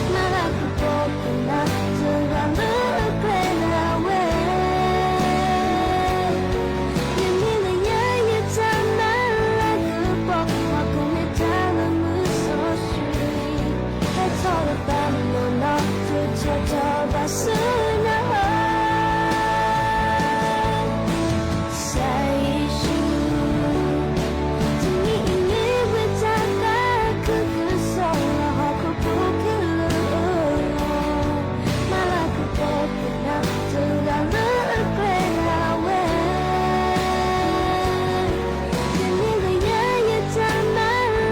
မၤလၤကပီၤက့ၤနၤတဂၤလၢအကျဲဒၣ်ဝဲ, မ့မ့ၢ်လၢယၤယတၢ်မၤလၤကပီၤ မ့ၢ်ကမ့ၢ်တၢ်လၢမုၢ်စီဆှံ, ဟဲထီၣ်လၢသးန့ၣ်လီၤနီၤ တုၤထီၣ်ထီဘၣ်ဆူနၤဧၢ ကစၢ်ယ့ၣ်ၡူး. တနံၤအံၤမ့ၢ်ဝဲတၢ်သးခုကစီၣ်လၢဟီၣ်ခိၣ်ဖိခဲလၢာ်အဂီၢ်, မၤလၤကပီၤက့ၤနၤတဂၤလၢအကျဲဒၣ်ဝဲ, မ့မ့ၢ်လၢယၤယတၢ်မၤလၤက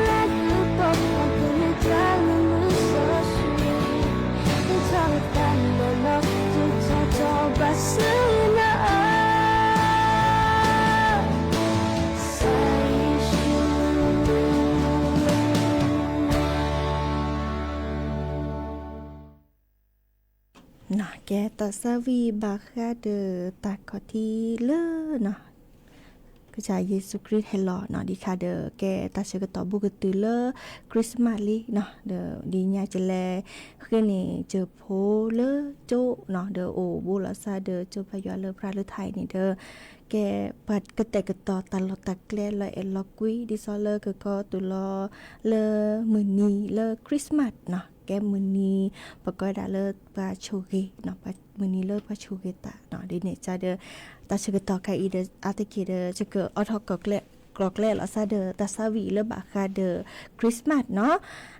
ပီၤ မ့ၢ်ကမ့ၢ်တၢ်လၢမုၢ်စီဆှံ, ဟဲထီၣ်လၢသးန့ၣ်လီၤနီၤ တုၤထီၣ်ထီဘၣ်ဆူနၤဧၢ ကစၢ်ယ့ၣ်ၡူး. ကဲ တၢ်သးဝံၣ်ဘၣ်ဃးဒီးတၢ်ခီၣ်ထံးလၢ ကစၢ်ယ့ၣ်ၡူးခရံာ်ဟဲလီၤနီၤ ဒ်ခါဒီး ကဲတၢ်ဆၢကတီၢ်ဘူးကတုၤလၢ Christmas လံနီၤ ဒီးဒ်ညါကလဲၤဃ့န့ၢ် ကၠိဖိလၢကၠိနီၤ ဒီးအိၣ်ဘူးလီၤစၢ်ဒီးကၠိဖးယွၤလၢ ဖရၣ်လၢထါအံၤန့ၣ်ဒီး ကဲပှၤကတဲာ်ကတီၤတၢ်လီၢ်တၢ်ကျဲလီၤအဲၣ်လီၤကွံ ဒ်သိးလၢကကီတုၤလီၤ လၢမုၢ်နံၤလၢ Christmas နီၤ ကဲမုၢ်နံၤ ပကိးဒၣ်လၢပှၤဆိၣ်ဂ့ၤ မုၢ်နံၤလၢပှၤဆိၣ်ဂ့ၤတၢ်နီၤ ဒ်န့ၣ်ကဒီး တၢ်ဆၢကတီၢ်ခဲအံၤဒီး အါတက့ၢ်ဒီး ယကအိးထီၣ်ကျိၤကျဲလီၤစၢ်ဒီး တၢ်သးဝံၣ်လၢဘၣ်ဃးဒီး Christmas နီၤ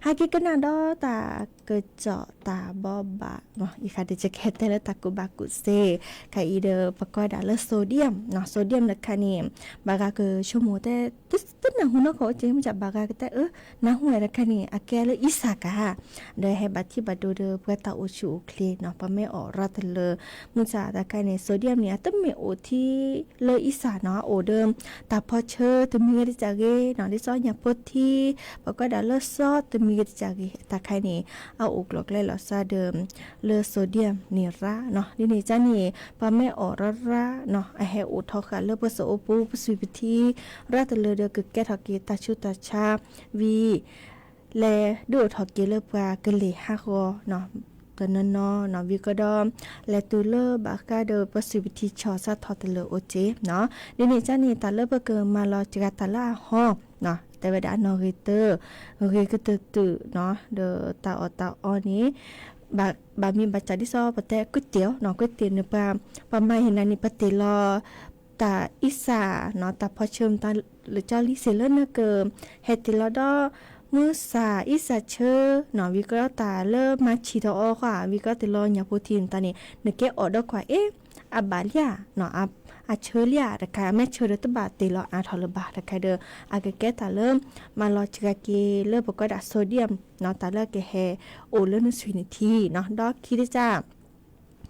ဟဲက့ၤကနၣ်ဒီးတၢ်ကစီၣ်တၢ်ဘိးဘၣ် အံၤဃါဒီး ယကဟဲတဲလၢတၢ်ကူၣ်ဘၣ်ကူၣ်သ့ ခဲအံၤဒီး ပကိးဒၣ်လၢ sodium နီၤ sodium တခါန့ၣ် ဘၣ်ဂၤကဆိကမိၣ်တဲ တနၢ်ဟူနီၢ်ကီၢ်အိၣ်က့ မ့ၢ်ဘၣ်ဂၤကတဲအၢ နၢ်ဟူဝဲတခါန့ၣ် အကဲလၢအံစၢ်ကၤ ဒီးဟဲဘၣ်ထံၣ်ဘၣ်ဒိဒီး ပှၤတၢ်အိၣ်ဆူၣ်အိၣ်ချ့နီၤ ပမ့ၢ်အိးရၤတလၢ မုၢ်ဆါတခါန့ၣ် sodium န့ၣ် အတမ့ၢ်အိၣ်ထံလၢအံစၢ်နီၤ အိၣ်ဒီး တၢ်ဖီဆၢတမံၤဂ့ၤတစဲးဂ့ၤနီၤ ဒ်သိးညၣ်ဖိထံ ပကိးဒၣ်လၢ sauce တမံၤဂ့ၤတစဲးဂ့ၤ တခါန့ၣ် အအိၣ်ကျိၤကျဲလီၤစၢ်ဒီး လၢ sodium န့ၣ်ရၣ်နီၤ ဒ်န့ၣ်ကန့ၣ် ပမ့ၢ်အိးရၤရၣ်နီၤ အဟဲအိၣ်ထီဃာ်လၢပစိၤအိၣ်ပူၤ ပသွံၣ်ပထံ ရၣ်တလၢဒီး ကကဲထီၣ်က့ၤတၢ်ဆူးတၢ်ဆါ ဝံၤ လဲၤဒုးအိၣ်ထီၣ်က့ၤလၢပှၤကလ့ၤဟးဂီၤနီၤ တနီၤနီၤနီၤ ဝံၤကဒီး လဲၤတုၤလၢဘၣ်ဃးဒီးပသွံၣ်ပထံဆီၣ်စးထီၣ်တလၢအိၣ်က့နီၤ ဒ်န့ၣ်ကန့ၣ် တၢ်လၢပကမၤလီၤစှၤတၢ်လၢအဟီ တဲဝဲဒၣ်အနီၣ်ဂံၢ်တၢ ဂ့ၤကတၢၢ်တုာ်နီၤ ဒီးတၢ်အီၣ်တၢ်အီန့ၣ် ဘၣ်မ့ၢ်ဘၣ်စးဒ်သိးပတဲကွ့တ့ၢ်နီၤ ကွ့တ့ၢ်န့ၣ် ပှၤမၤဟ့ၣ်နၤန့ၣ် ပတ့ၢ်လီၤ တၢ်အံစၢ်နီၤ တၢ်ဖီဆၢမတၤလၢကၠီလံစ့ၢ်လၢနက ဟဲတ့ၢ်လီၤဒီး မုၢ်ဆါအံၣ်စးဆၢနီၤ ဝံၤကဒီးတၢ်လၢမၤဆံးထီၣ်အီၤဃီ ဝံၤကဒီးတ့ၢ်လီၤညၣ်ဖိထံန့ၣ်တၢ်န့ၣ် နကဲအီၣ်ဒီးကွၢ်အ့ၣ် အဘၣ်လံဧါနီၤ အဆၢလံဧါတခါ မ့ၢ်ဆၢဒီးတဘၣ်တ့ၢ်လီၤအါထီၣ်လၢၤဘၣ်တခါဒီး အကကဲတၢ်လၢ မၤလီၤစှၤက့ၤလၢပကွၢ်ဒၣ် sodium နီၤ တၢ်လၢကဟဲအိၣ်လၢနဆွံနထံနီၤ ဒီးခံတစၢ်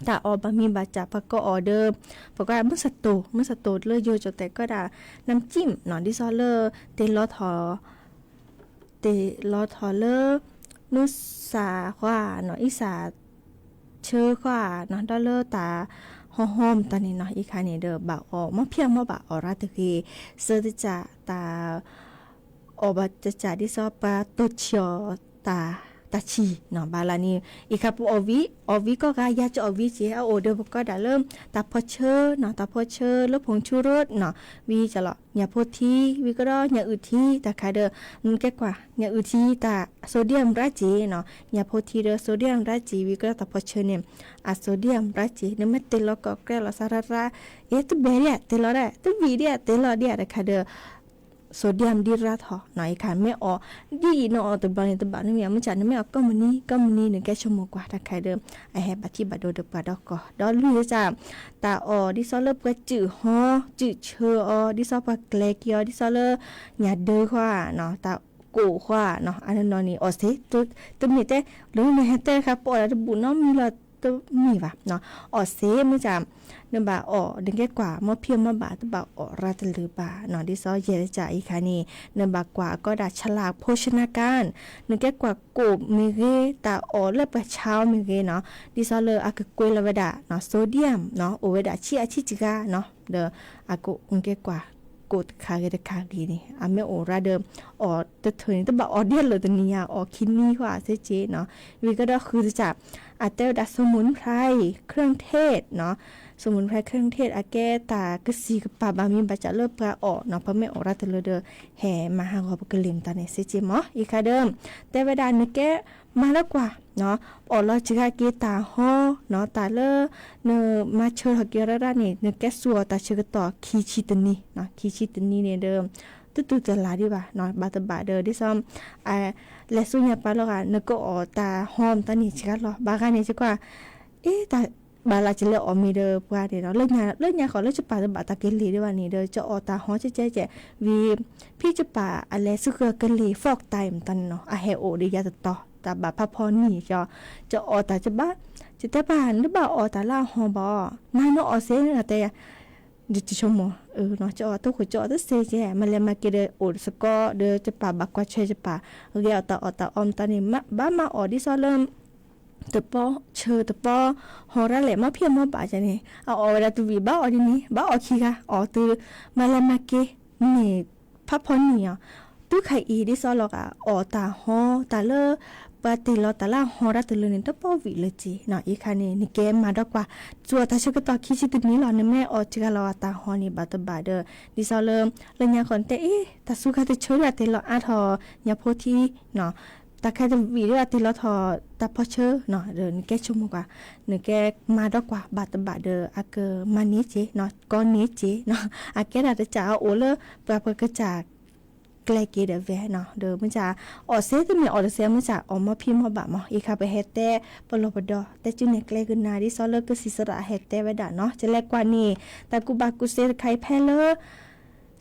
တၢ်အီၣ်ဘၣ်မံၤဘၣ်စၢ် ပှၤကအီၣ်ဒီး ပှၤကမုၢ်စတိၢ် မုၢ်စတိၢ်လၢယိၤကၠီၣ်တဲာ်ကီးဒၣ် နမ်ၠံၣ်နီၤ ဒ်သိးလၢ တ့ၢ်လီၤထီၣ် တ့ၢ်လီၤထီၣ်လၢ မုၢ်ဆါဃီနီၤ အံၣ်စးဆၢဃီနီၤ ဒီးလၢတၢ်ဟီဟီမတၤန့ၣ်နီၤ အံၤခါန့ၣ်ဒီး ဘၣ်အီၣ်မီၢ်ဖံးအီၣ်မီၢ်ဘၣ်အီၣ်ရၣ်တဂ့ၤ ဆၢတစၢ်တၢ် အီၣ်ဘၣ်တစၢ်ဒ်သိးပှၤတိၢ်ဆံးအီၤ တၢ်ဆံးနီၤ ဘၣ်လၢန့ၣ် အံၤခါပအီၣ်ဝံၤ အီၣ်ဝံၤကီၢ်ဂၤယၤကအီၣ်ဝံၤက့ၤ အအိၣ်ဒီးပကီးဒၣ်လၢ တၢ်ဖီၣ်ဆၢနီၤ တၢ်ဖီၣ်ဆၢလၢ ผงชูรส နီၤ ဝံၤကလီၤ ညၣ်ဖိထံ ဝံၤကဒီးညၣ်အုၣ်ထံ တၢ်ခါဒီး နကဲကွၢ် ညၣ်အုၣ်ထံ တၢ် sodium ရၣ်က့ၤနီၤ ညၣ်ဖိထံဒီး sodium ရၣ်က့ၤ ဝံၤကဒီးတၢ်ဖီၣ်ဆၢန့ၣ် အ sodium ရၣ်က့ၤ နမ့ၢ်တ့ၢ်လီၤကီၢ်ကြဲလီၤစးရၣ်ရၣ် အ့ တဘဲၣ်ဒံး တ့ၢ်လီၤဒၣ် တဝံၤဒံး တ့ၢ်လီၤဒံးတခါဒီး sodium ဒံးရၣ်ထီၣ်နီၤ အံၤခါ မ့ၢ်အီၣ် ဒ်အံၤနအီၣ်တဘျီန့ၣ် တဘၣ်နမံၤ မုၢ်ဆါ နမ့ၢ်အီၣ်ကိးမုၢ်နံၤ ကိးမုၢ်နံၤ နကဲဆိကမိၣ်ကွၢ်တခါဒီး အဟဲဘၣ်ထံၣ်ဘၣ်ဒိဒီးပှၤဒီကီၢ် ဒီးလွံၢ်တစၢ် တၢ်အီၣ်ဒ်သိးလၢပှၤစုၣ်ဟီ စုၣ်ဆၢအီၤ ဒ်သိးပှၤကျဲၤက့ၤအီၤ ဒ်သိးလၢ ညၣ်ဒၢဃီနီၤ တၢ်ကိၣ်ဃီနီၤ အနီၢ်နီၢ်န့ၣ် အီၣ်စ့ တမ့ၢ်တဲ လၢနဟဲတဲတခါ ပအီၣ်ဒၣ်တဘူၣ်နီတမံၤလီၤ တမ့ၢ်ဘၣ် အီၣ်စ့ မုၢ်ဆါ နဘၣ်အီၣ် နကဲကွၢ်မီၢ်ဖံးမီၢ်ဘၣ် တဘၣ်အီၣ်ရၣ်တလၢၤဘၣ်နီၤ ဒ်သိးယဲၢ်တစၢ်အံၤခါန့ၣ် နဘၣ်ကွၢ်အကီးဒၣ် ฉลากโภชนาการ နကဲကွၢ်ကိၣ်မ့ၢ်ဂ့ၤ တၢ်အီၣ်လၢပှၤဆါအီၤမ့ၢ်ဂ့ၤနီၤ ဒ်သိးလၢအကကွဲးလီၤဝဲဒၣ် sodium နီၤ အိၣ်ဝဲဒၣ်ဆံးအဆံးစှၤနီၤ ဒီးအက နကဲကွၢ် ကိၣ်တခါဂ့ၤတခါဂ့ၤန့ၣ် အမ့ၢ်အိၣ်ရၣ်ဒီး အီၣ်တထၢၣ်န့ၣ် တဘၣ်အီၣ်ဒ်လၢတနံၤညါ အီၣ်ခံနံၤဃီအစ့က့နီၤ ဝံၤကဒီးဃုတစၢ် အတဲဝဲဒၣ် สมุนไพรเครื่องเทศနီၤ สมุนไพรเครื่องเทศ အကဲတၢ်ကစံၣ်ကပၤဘၣ်မံၤဘၣ်စၢ်လၢပှၤအီၣ်နီၤ ပမ့ၢ်အီၣ်ရၣ်တလၢၤဒီး ဟဲမၤဟးဂီၤပကလ့ၢ်မတၤန့ၣ်စ့က့မး အံၤခါဒီး တဲဝဲဒၣ်နကဲ မၤလၢကွၢ် အီၣ်လီၤစှၤက့ၤတၢ်ဟီနီၤ တၢ်လၢ နမၤဆၢထီၣ်က့ၤအီၤရၣ်ရၣ်န့ၣ် နကဲစူၢ်အီၤတၢ်ဆၢကတီၢ်ခံဆံတနံၤနီၤ ခံဆံတနံၤန့ၣ်ဒီး တတူၢ်တလၢ်ဒံးဘၣ်နီၤ ဘၣ်တဘၣ်ဒီး ဒ်သိး လဲၤဆူညါပၤလီၤဂာ် နကအီၣ်တၢ်ဟီမတၤန့ၣ်စှၤလီၤ ဘၣ်ဂၤန့ၣ် ယကွၢ် အ့ တၢ်ဘၣ်လၢကလဲၤအီၣ်မ့ၤဒီးပှၤန့ၣ်ဒီး လၢညါဃီ လၢယပာ်တဘၣ်တၢ်ကလ့ၢ်ဒံးဘၣ်န့ၣ်ဒီး ကအီၣ်တၢ်ဟီကဲကဲကဲ ဝံၤ ဖံးယပာ်အလဲၤဆူဃၢၤကလ့ၢ် fork time တၢ်န့ၣ်နီၤ အဟဲအိၣ်ဒီးယၤတတီၤ တၢ်ဘၣ်ဖးဖီနံၤကီ ကအီၣ်တၢ်ကဘၣ် ယတဲပှၤ နတဘၣ်အီၣ်တၢ်လၢအဟီဘၣ် နၤနအီၣ်စ့ နတဲယၤ ယဆိကမိၣ် ကအီၣ်တဃိ ကအီၣ်တစ့ကဲ မၤလဲၤမၤက့ၤဒီးအိၣ်စ့ၢ်ကီးဒီး ယပာ်ဘၣ်ကွၢ်ထွဲယပာ် ဂဲၤအီၣ်တၢ်အီၣ်တၢ်အီမတၤန့ၣ် ဘၣ်မၤအီၣ်ဒ်သိးလၢ တပီဆၢတပီ ဟီရၣ်လဲၣ် မီၢ်ဖံးမီၢ်ဘၣ်ကန့ၣ် အအီၣ်ဝဲဒၣ်တဝံၤ ဘၣ်အီၣ်ဒ်န့ၣ် ဘၣ်အီၣ်ခံဂၤ အီၣ်တုၤ မၤလဲၤမၤက့ၤ န့ၣ် ဖးဖီနံၤအီၤ တုၤခါအံၤဒ်သိးလီၤဂာ် အီၣ်တၢ်ဟီ တၢ်လၢ ပှၤတ့ၢ်လီၤတၢ်လၢအဟီရၣ်တလၢန့ၣ် တပီဝံၤလၢၤက့နီၤ အံၤခါန့ၣ် နကဲမၤဒီးကွၢ် စူၢ်အီၤတၢ်ဆၢကတီၢ်ခံဆံတနံၤလီၤ နမ့ၢ်အီၣ်စှၤလီၤတၢ်ဟီန့ၣ် ဘၣ်တဘၣ်ဒီး ဒ်သိးလၢ လၢညါဃီနတဲအ့ တၢ်စူၤခါတဆၢဒၣ်တ့ၢ်လီၤအါထီၣ် ညၣ်ဖိထံနီၤ တၢ်ခဲတဝံၤဒီးတ့ၢ်လီၤထီၣ်တၢ်ဖီဆၢနီၤ ဒီးနကဲဆိကမိၣ်ကွၢ် နကဲမၤဒီးကွၢ်ဘၣ်တဘၣ်ဒီး အကမၤန့ၢ်က့နီၤ ကီန့ၢ်က့နီၤ အကဲဒၣ်တစၢ်အအိၣ်လၢ ပှၤပကစၢ် ကျဲက့ၤဒီးဝဲနီၤ ဒီးမုၢ်စၢ် အီၣ်စ့တမ့ၢ်အီၣ်တစ့ မုၢ်စၢ်အီၣ်မီၢ်ဖံးမီၢ်ဘၣ်မး အံၤခါပဟဲတဲ ပလီၢ်ပဒီ တဲစုနဲၣ်ကျဲကနၣ် ဒ်သိးလၢကစံးစရၣ်ဟဲတဲဝဲဒၣ်နီၤ ကလဲၤကွၢ်န့ၣ် တၢ်ကူၣ်ဘၣ်ကူၣ်သ့တခါအံၤဖဲလၢ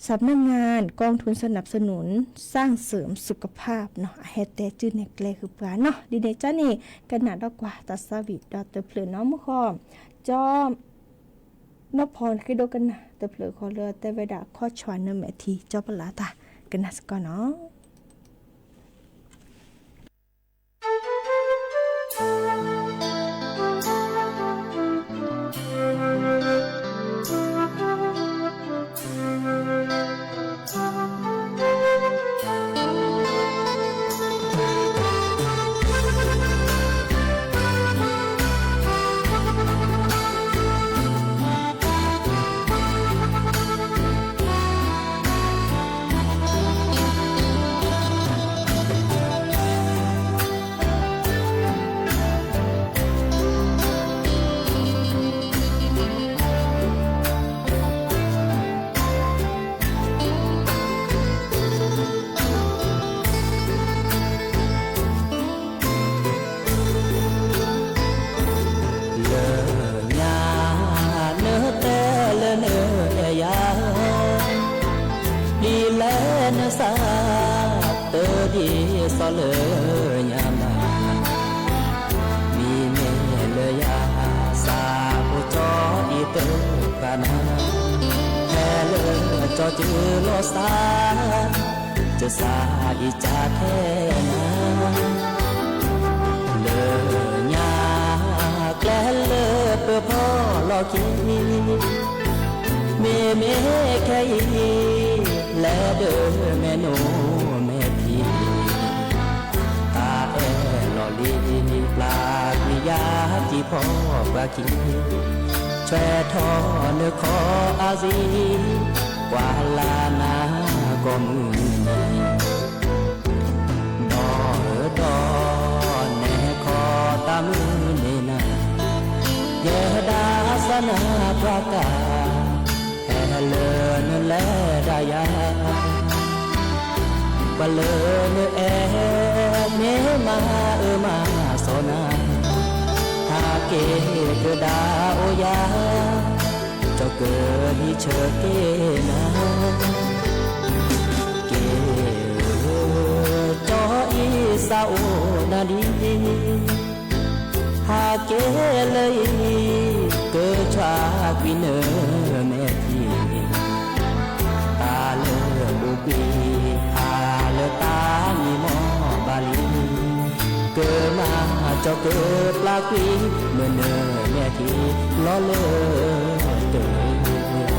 สำนักงานกองทุนสนับสนุนสร้างเสริมสุขภาพ နီၤ အဟဲတဲစုနဲၣ်ကျဲဃုာ်ပှၤနီၤ ဒ်န့ၣ်ကန့ၣ် ကနၣ်ဒီးကွၢ်တၢ်သးဝံၣ်ဒီးတဖျၢၣ်နီၤ မုၢ်ဃီ ကၠီ နီၢ်ဖီၣ်ဃ့ဒိကနၣ် တဖျၢၣ်ဃီလၢတဲဝဲဒၣ် ခီဆှၣ်နမဲာ်ထံ ကၠီပလၢ်တၢ် ကနၣ်စ့ၢ်ကီးနီၤ. တၢ်တဒ်သိးလၢညါဘၣ်, မ့မ့ၢ်လၢယၤ စးဖိကၠီအံၤတဖၣ်နၤ, ဖဲလၢကၠီစုလီၤစၢ်, ကစၢ်အံၤကၢ်ထဲနၤ လၢညါကျဲလၢပဖီလီၤခံ, မ့မ့ၢ်ခဲအံၤ လဲၤဒၢမဲာ်နိမဲာ်ထံ, တၢ်အဲၣ်လီၤလံ ပျၢ်ကွံာ်ယၤတံၤဖီပှၤခံ, ဆွဲထီၣ်နခီအါစံ, ကွၢ်လၢ်နၤကိးမုၢ်နံၤ ဒီးဒီး နဲခီတၢ်မုၢ်န့ၢ်နၤ, ယဲဒၣ်စၢ်နၤပှၤကၢ်, ဟဲလၢနလဲၤဒၣ်ယၤ, ပှၤလၢနအဲၣ် မ့ၢ်မၤအၢမၤစီနၤ, ဟးက့ၤကဒါအိၣ်ယၤ, ကၠီကဟံးဆၢက့ၤနၤ က့ၤဧၢ, ကၠီအံၤစးအိၣ်နၤဒံး, ဟးက့ၤလၢအံၤ ကဆှၢကွံာ်နမဲာ်ထံ, တၢ်လၢပူၤကွံာ် ဟးလၢတၢ်မံမီၢ်ဘၣ်လံ, ကမၤကၠီကပျၢ်ကွံာ် မနမဲာ်ထံ လီၤလၢတၢ် ဒီးဒီး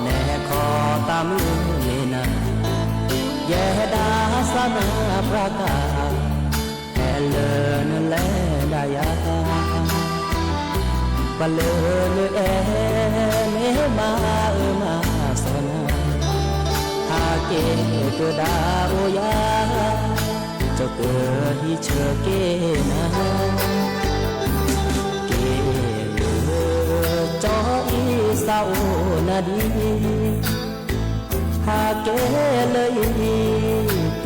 နဲခီတၢ်မုၢ်န့ၢ်နၤ, ယဲဒၣ်စၢ်နၤပှၤကၢ်, ဟဲလၢနလဲၤဒၣ်ယၤ, ပှၤလၢနအဲၣ် မ့ၢ်မၤအၢမၤစီနၤ, ဟးက့ၤကဒါအိၣ်ယၤ, ကၠီကဟံးဆၢက့ၤနၤ က့ၤဧၢ, ကၠီအံၤစးအိၣ်နၤဒံး, ဟးက့ၤလၢအံၤ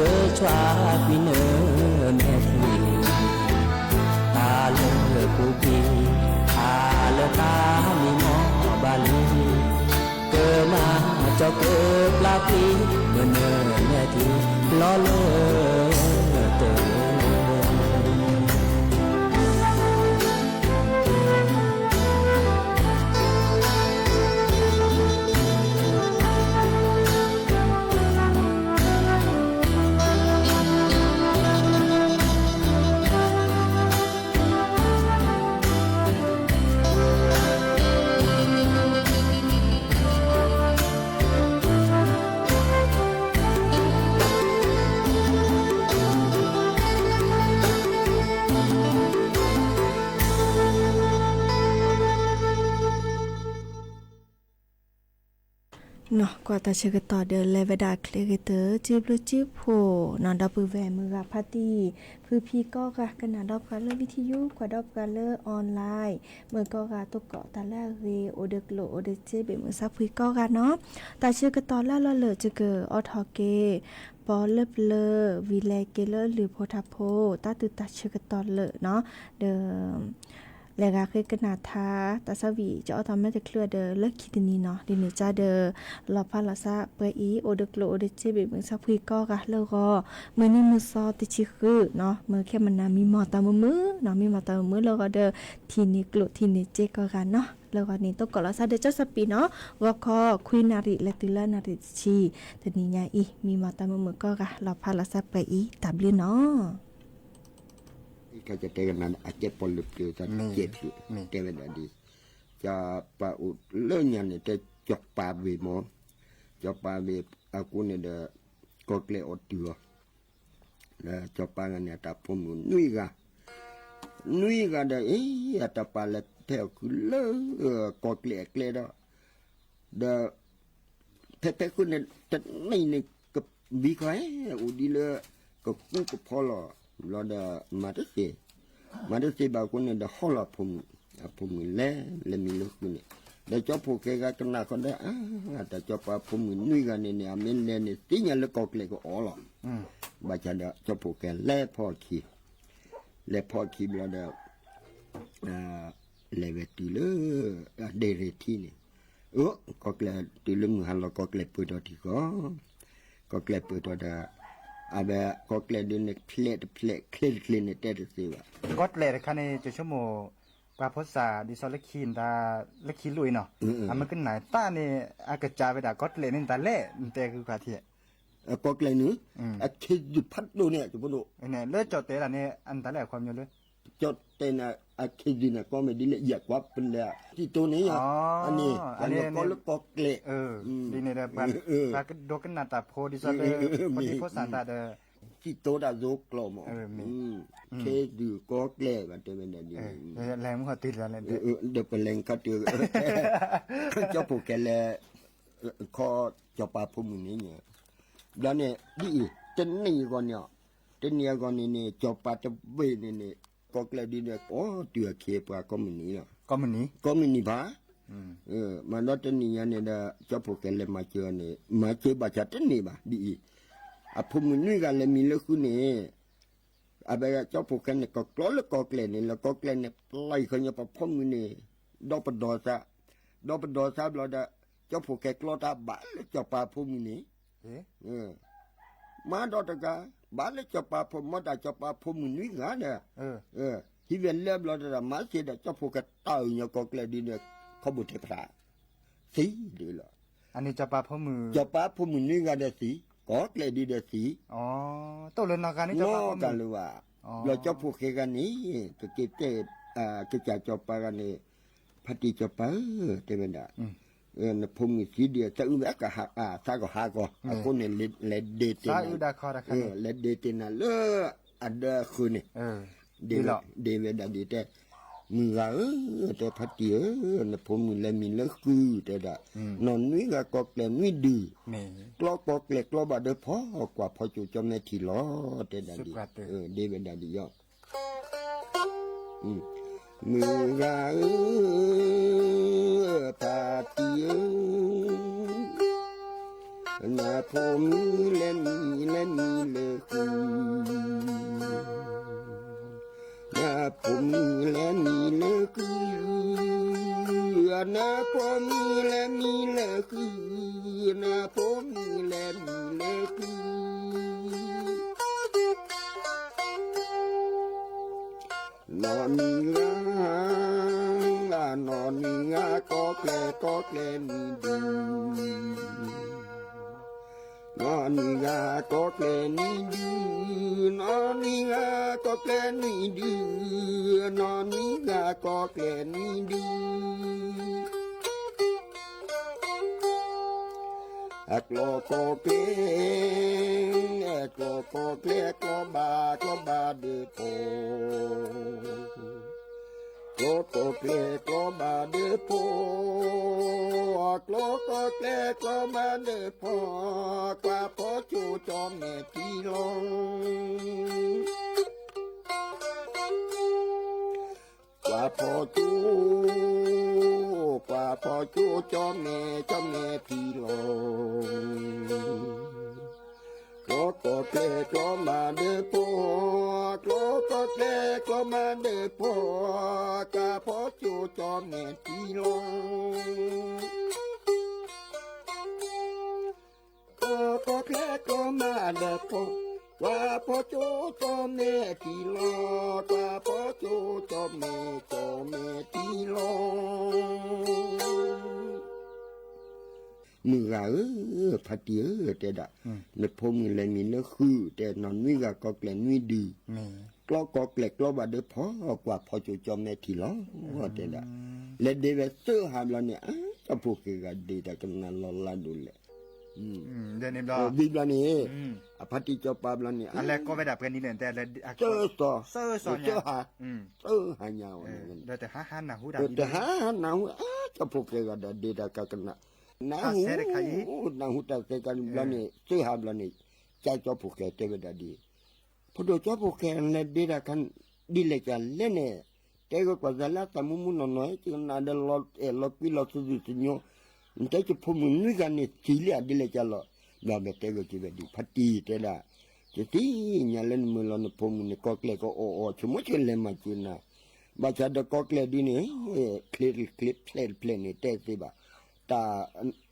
ကဆှၢကွံာ်နမဲာ်ထံ, တၢ်လၢပူၤကွံာ် ဟးလၢတၢ်မံမီၢ်ဘၣ်လံ, ကမၤကၠီကပျၢ်ကွံာ် မနမဲာ်ထံ လီၤလၢတၢ် ကွၢ်တၢ်ဆၢကတီၢ်ဒီး လဲၤဝဲဒၣ်ချ့ဂ့ၤတၢ် စံးဘျုးစံးဖှိၣ်နီၢ် ဒီပုၢ်ဝဲၢ်မုၢ်ဂၤဖါတံၢ် ဖုဖံကီဂၤ ကနၣ်ဒီးပှၤလၢ video ကွၢ်ဒီးပှၤလၢ online မုၢ်ကီဂၤ သကိးတၢ်လၢအဂ့ၤ အိၣ်ဒီးကျိၣ်အိၣ်ဒီးစ့ ဘ့ၣ်မုၢ်ဆါဖှံကီဂၤနီၢ်. တၢ်ဆၢကတီၢ်လၢအလီၢ်လၢာ် ယကအီၣ်ထီၣ်က့ၤ ပီလၢပျၢၤ ဝံၤလဲၤက့ၤလၢလုၢ်ဖိထါဖိ တၢ်တုၤတၢ်ဆၢကတီၢ်လၢာ်နီၢ် ဒီး လဲၤဂၤဃ့ကနၣ်ထါ တၢ်ဆီဝံၣ် ယအီၣ်ထီၣ်မ့ၢ်တချုးဒီး လၢခံတနံၤနီၢ် ဒ်န့ၣ်ကဒီး လီၤဖးလီၤဆးပှဲၤအံၤ အိၣ်ဒီးကျိၣ်အိၣ်ဒီးစ့ ဘ့ၣ်မုၢ်ဆါဖှံကီဂၤလၢဂီၢ် မုၢ်နံၤမုၢ်သီတဆံဃုနီၢ် မုၢ်ခဲမနၤ မံမီၢ်တၢ်မုာ်မုာ်နီၢ် မံမီၢ်တၢ်မုာ်မုာ်လၢဂီၢ်ဒီး ထံၣ်န့ၢ်ကျိၣ်ထံၣ်န့ၢ်စ့ကီဂၤနီၢ် လၢဂီၢ်န့ၣ် သကိးလီၤဆါဒီး ကၠီစပံးနီၢ် ဂီၤခီ ခွံနၣ်ရံၣ် လဲၤတုၤလၢနၣ်ရံၣ်တဆံ တနံၤညါအံၤ မံမီၢ်တၢ်မုာ်မုာ်ကီဂၤ လီၤဖးလီၤဆါပှဲၤအံၤ တၢ်ဘျုးနီၢ် ကတဲကနၤ အကဲပီၣ်လၢပျၢၤ တၢ်ကဲပျၢၤ တဲဝဲဒၣ်ဒ် စီၤပၤအိၣ်လၢညါန့ၣ် တဲစီၤပၤဝ့ၢ်မၢ်, စီၤပၤဝ့ၢ်အဃိန့ၣ်ဒီး ကီၢ်ကျဲအီၣ်တုၤအီၤ, ဒီးစီၤပၤဂၤန့ၣ် အတၢ်ပိာ်မုၣ်နွံဂၤ, နွံဂၤဒီး အတၢ်ပာ်လဲၤဖဲအီၣ်ခုလၢ ကီၢ်ကျဲအကျဲဒီး ဒီး ဖဲဖဲဃုန့ၣ် တနံၤန့ၣ် က ဘံခီဟဲအိၣ်ဒ်လၢ ကကူကဖီလီၤ ဘျီဒီး မၤတသ့, မၤတသ့ဘၣ်အဃိန့ၣ်ဒီးဟီၣ်လီၤအဖိမုၣ်, အဖိမုၣ်လဲၤ လဲၤမံလၢဃုန့ၣ်, ဒီးကၠီဖှိၣ်ဃဲဂၤကနၣ်ဃီဒီး အါ တၢ်ကၠီပၤဖိမုၣ်နွံဂၤန့ၣ်န့ၣ် အမ့ၢ်လဲၤန့ၣ် သ့ၣ်ညါလၢကီၢ်ကျဲၢ်ကအီၣ်လီၤ, ဘၣ်ဆၣ်ဒီးကၠီဖှိၣ်ဃဲလဲၤဖီအခံ, လဲၤဖီအခံဘျီဒီး လဲၤဝဲတုၤလၢ အဒဲရ့ၤထံန့ၣ်, အၢ ကီၢ်ကျဲၢ်တုၤလၢမုၢ်ဟါလီၤ ကီၢ်ကျဲၢ်ပၢၢ်ထီၣ်ထံဃီ, ကီၢ်ကျဲၢ်ပၢၢ်ထီၣ်ဒီး အဝဲကီၢ်ကျဲၢ်ဒုးန့ၣ် ဖျဲးတဖျဲး ချ့တချ့န့ၣ် တဲတသ့ဘၣ်. ကီၢ်ကျဲၢ်တခါန့ၣ် ကၠိဆိကမိၣ် ပှၤဖိသၣ်ဒ်သိးလၢခံ လၢခံလိၣ်အံၤနီၤ, အမ့ၢ်ကနၣ်တၢ်န့ၣ် အကစၢ်ဝဲဒၣ်ကီၢ်ကျဲၢ်န့ၣ် နတၢ်လဲၣ် နတဲဂုၤခါထံၣ် ကီၢ်ကျဲၢ်န့ၣ် အခ့သုၣ်ဖးဒိၣ်န့ၣ် ကၠိဖိဒိၣ်, လၢကၠီၣ်တဲာ်တၢ်န့ၣ် အနတၢ်လဲၣ်အခီပညီလၢ ကၠီၣ်တဲာ်န့ၣ် အခ့သုၣ်န့ၣ် ကီမ့ၢ်ဒ်လၢယကွၢ်ပလဲၤ စံၣ်တိန့ၣ်ယီၤ, အန့ၣ် ပှၤလီၤကီလၢကီၢ်ကျဲၢ်, ဒ်န့ၣ်ဒီး ပှၤကဒိကနၣ်တၢ်ဖိဒ်သိးလၢ ဖိဒံဖိသၣ်တၢ်ဒီး စံၣ်တိတၢ်သိကျီၢ်မး, အခ့သုၣ်ကီၢ်ကျဲၢ်ဘၣ်တဲဝဲဒၣ်ဒ်န့ၣ်, ဒီးပလဲၤခီတုၤ ကၠီဖှိၣ်ကဲလဲၤ ခီ ကၠီပၤဖိမုၣ်န့ၣ်, ဘျီန့ၣ် ဒ်အံၤ တနံၣ်အဂီၢ်န့ၣ်, တနံၣ်အဂီၢ်န့ၣ်န့ၣ် ကၠီပၤတဘ့ၣ်န့ၣ်န့ၣ် ကီၢ်ကျဲၢ်ဒ်န့ၣ် အိၣ်တုၤအခ့အပှၤကိးမုၢ်နံၤလီၤ, ကိးမုၢ်နံၤဘၣ်, မၤဒီတနံၣ်ညါန့ၣ်ဒီး ကၠီဖှိၣ်ကဲလဲၤမၤစၢၤအီၤန့ၣ် မၤစၢၤဘၣ်ဆၣ်တန့ၢ်ဘၣ် ဒ်အံၤ, အဖိမုၣ်နွံဂၤလဲၤမံလၢဃုန့ၣ် အဝဲကၠီဖှိၣ်ကဲန့ၣ် ကကျီလၢကီၢ်ကျဲၢ်န့ၣ် လၢကီၢ်ကျဲၢ်န့ၣ် ပျၢ်ဃီညီပဖိမုၣ်န့ၣ် ဒီပဒီသး, ဒီပဒီသးဘျီဒီး ကၠီဖှိၣ်ကဲကျီတၢ်ဘၣ်လၢကၠီပၤဖိမုၣ်န့ၣ်, မၤဒီးတဂၤ ဘၣ်လၢကၠီပၤဖိ မ့ၢ်တၢ်ကၠီပၤဖိမုၣ်နွံဂၤဒီး, ဟံးဝဲလၢဘျီဒီး မၤသ့ဒီး ကၠီဖှိၣ်ကဲတၢ်အုၣ်ညီကီၢ်ကျဲၢ်ဒ်န့ၣ် ခီဘိၣ်ထဲဖျါ သံဒ်လီၤ, ကၠီပၤဖိမုၣ်နွံဂၤဒီးသံ, ကီၢ်ကျဲၢ်ဒ်ဒီးသံ, နီၢ်ကၤလၢၤဘၣ်, ဘျီကၠီဖှိၣ်ဃဲဂၤန့ၣ် ကက့ၤတဲ ကစၢ်ကၠီပၤဂၤန့ၣ်, ဖါတံၢ်ကၠီပၤဧၢ တဲဝဲဒၣ်, နဖိမုၣ်သံဒ်အသးအုးဝဲ သးကဟးကီး အဃိန့ၣ် လဲၤဒ့တ့ၢ်နၤ, လဲၤဒ့တ့ၢ်နၤလၢ အဒၢအဃၢၤန့ၣ်, ဒ့ဝဲဒၣ်ဒ်တဲ, မုၢ်ဂၤဧၢ, တဲဖါတံၢ်ဧၢ, နဖိမုၣ်လဲၤမံၤလၢဃုတဲဒၣ်, နီၢ်နွံဂၤကီၢ်ကျဲၢ်နွံဒု, ကျီကီၢ်ကျဲၢ်ကျီဘၣ်ဒၢဖီ, ကွၢ်ဖီကၠိကၠီမဲာ်ထံလီၤ တဲဒၣ်ဒ်, ဒ့ဝဲဒၣ်ဒ်ယီၤ မုၢ်ဂၤဧၢ, ဖါတံၢ်ဧၢ, နဖိမုၣ်လဲၤမံၤလဲၤမံၤလၢဃု, နဖိမုၣ်လဲၤမံၤလၢဃု, နဖိမုၣ်လဲၤမံၤလၢဃု, နဖိမုၣ်လဲၤမံၤလၢဃု နီၢ်နွံဂၤ, နီၢ်နွံဂၤ ကီၢ်ကျဲၢ် ကီၢ်ကျဲၢ်နွံဒု, နီၢ်နွံဂၤ ကီၢ်ကျဲၢ်နွံဒု, နီၢ်နွံဂၤ ကီၢ်ကျဲၢ်နွံဒု, နီၢ်နွံဂၤ ကီၢ်ကျဲၢ်နွံဒု အကျီကီၢ်ကျဲၢ်, အကျီကီၢ်ကျဲၢ် ကျီဘၣ် ကျီဘၣ်ဒၢဖီ, ကျီကီၢ်ကျဲၢ် ကျီဘၣ်ဒၢဖီ, ကျီကီၢ်ကျဲၢ် ကျီဘၣ်ဒၢဖီ, ကွၢ်ဖီကၠိကၠီမဲာ်ထံလီၤ ကွၢ်ဖီကၠိ, ကွၢ်ဖီကၠိကၠီမဲာ် ကၠီမဲာ်ထံလီၤ. ကျီကီၢ်ကျဲၢ်ကျီမၤဒၢဖီ, ကျီကီၢ်ကျဲၢ်ကျီမၤဒၢဖီ, ကွၢ်ဖီကၠိကၠီမဲာ်ထံလီၤ. ကျီကီၢ်ကျဲၢ်ကျီမၤဒၢဖီ, ကွၢ်ဖီကၠိကၠီမဲာ်ထံလီၤ, ကွၢ်ဖီကၠိကၠီမဲာ် ကၠီမဲာ်ထံလီၤ. မုၢ်ဂၤဧၢ, ဖါတံၢ်ဧၢ, တဲဒၣ်, နဖိမုၣ်လဲၤမံၤလၢဃု, တဲနီၢ်နွံဂၤကီၢ်ကျဲၢ်နွံဒု, ကျီကီၢ်ကျဲၢ်ကျီဘၣ်ဒၢဖီ, ကွၢ်ဖီကၠိကၠီမဲာ်ထံလီၤ, တဲဒၣ်. လဲၤဒ့ဝဲသၢဟးဘျီန့ၣ်, အၢ ကၠီဖှိၣ်ဃဲဂၤဒ့တၢ်ကနၣ်လီၤလါဒိၣ်လဲၣ်. ဝံၤဘျီန့ၣ်, အဖါတံၢ်ကၠီပၤဘျီန့ၣ်, သၢဟး, သၢဟးညါဝဲ, တဟါနၢ်ဟူ, အၢ ကၠီဖှိၣ်ဃဲဂၤဒၣ်ဒ့တၢ်ကကနၣ်, နၢ်ဟူ, နၢ်ဟူတၢ်သဲကဘျီန့ၣ်, သၢဟးဘျီန့ၣ် ကၠီကၠီဖိၣ်ဃဲတဲဝဲဒၣ်ဒ်အံၤ, ဖိဒိၣ်ကၠီဖိၣ်ဃဲလဲၤဒ့တၢ်ခါ ဒ်လဲၣ်ကလဲၣ်န့ၣ်, တဲဂ့ၤကွၢ်သးလၢအသးမူမူနီၢ်နီၢ် ယကနၣ်ဒီးလီၤအဲၣ်လီၤကွံလီၤသးသူၣ်သညိ, နတဲယဖိမုၣ်နွံဂၤန့ၣ်သံလံဧါဒ်လဲၣ်ကလဲၣ်, ဒီးမဲာ်တဲဂ့ၤက့ၤဝဲဒ်အံၤ ဖါတံၢ်တဲဒၣ်, ယသ့ၣ်ညါလၢနမုၢ်လီၤနဖိမုၣ်န့ၣ် ကီကျဲၢ်ကအီၣ်အီၣ် ဆိကမိၣ်ဆိလဲၤမၤစၢၤနၤ, ဘၣ်ဆၣ်ဒီးကီကျဲၢ်ဒ်န့ၣ် ချ့တချ့ဖျဲးတဖျဲးန့ၣ် တဲသ့ဘၣ်, တၢ်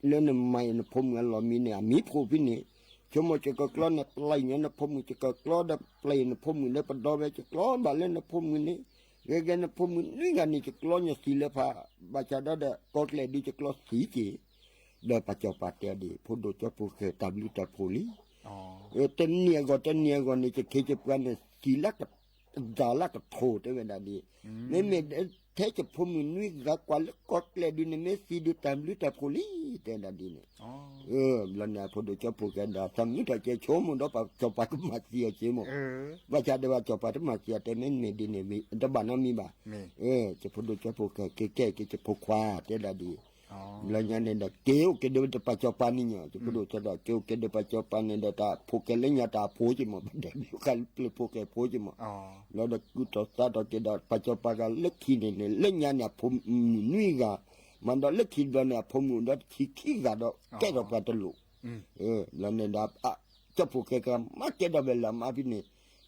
လၢနမၤအံၤနဖိမုၣ်အလီၢ်မံန့ၣ် အမံဖိးဖဲန့ၣ်, ဆိကမိၣ်ယကကျီန့ၣ် ပျဲညါနဖိမုၣ် ယကကျီဒီးပျဲနဖိမုၣ်လၢပဒီဝဲ ယကျီဘၣ်လၢနဖိမုၣ်န့ၣ်, ဂ့ၤဂ့ၤနဖိမုၣ်နွံဂၤန့ၣ် ယကျီညါသံလၢဖး, ဘၣ်ဆၣ်ဒီးဒီးကီကျဲၢ်ဒ်ယကျီသံက့ၤ, ဒီးပၢ်စီၤပၤတဲဒ်အံၤ ဖိဒိၣ်ကၠီဖိၣ်ဃဲတၢ်ဘျုးတၢ်ဖှိၣ်လံ တနံၤအဂီၢ်တနံၤအဂီၢ်န့ၣ် ယခ့ယပှၤန့ၣ် သံလၢက, သးလၢကထိၣ်တဲဝဲဒၣ်ဒ်အံၤ, မ့မ့ၢ်ထဲယဖိမုၣ်နွံဂၤကွၢ်လၢကီကျဲၢ်ဒ်န့ၣ် မ့ၢ်သံဒုးတၢ်ဘျုးတၢ်ဖှိၣ်လံ တဲဒၣ်ဒ်န့ၣ်, ဘျီန့ၣ် အဖိဒိၣ်ကၠီဖိၣ်ဃဲဒီးသးမုာ်ထီၣ်ကဲဆိကမိၣ်ဒီးပၢ်စီၤပၤကမၤသံအီၤက့ၤမး, ဘၣ်ဆၣ်ဒီးပၢ်စီၤပၤတမၤသံအီၤ တဲမ့မ့ၢ်ဒ်န့ၣ် တဘၣ်နီတမံၤဘၣ်, ယဖိဒိၣ်ကၠီဖိၣ်ဃဲက့ၤကဲက့ၤယဖိခွါတဲဒၣ်ဒ်အံၤ ဘျီညါန့ၣ်ဒီး က့ၤအိၣ်က့ၤဒီးပၢ်စီၤပၤန့ၣ်ညီ, ယဖိဒိၣ်ကၠီဒီး က့ၤအိၣ်က့ၤဒီးပၢ်စီၤပၤန့ၣ်ဒီး တၢ်ဖိၣ်ဃဲလၢညါတၢ်ဖိက့ၤမး ဘၣ်ဒဲးဘျုးဃာ်လၢပျၢၤဖိၣ်ဃဲဖိက့ၤမး, ဘျီဒီးကူၣ်ထီၣ်သးထီၣ်က့ၤဒီး ပၢ်စီၤပၤဂၤလၢခံန့ၣ်န့ၣ် လၢညါန့ၣ် အဖိမုၣ်နွံဂၤ, မၤဒီးလၢခံဘျီန့ၣ် အဖိမုၣ်အိၣ်ဒီးတဆံခံဂၤဒီး ကဲထီၣ်ပှၤတလိၣ် ဘျီန့ၣ်ဒီး ကၠီဖိၣ်ဃဲကမၤကဲထီၣ်ဝဲလၢအမါဖဲန့ၣ်,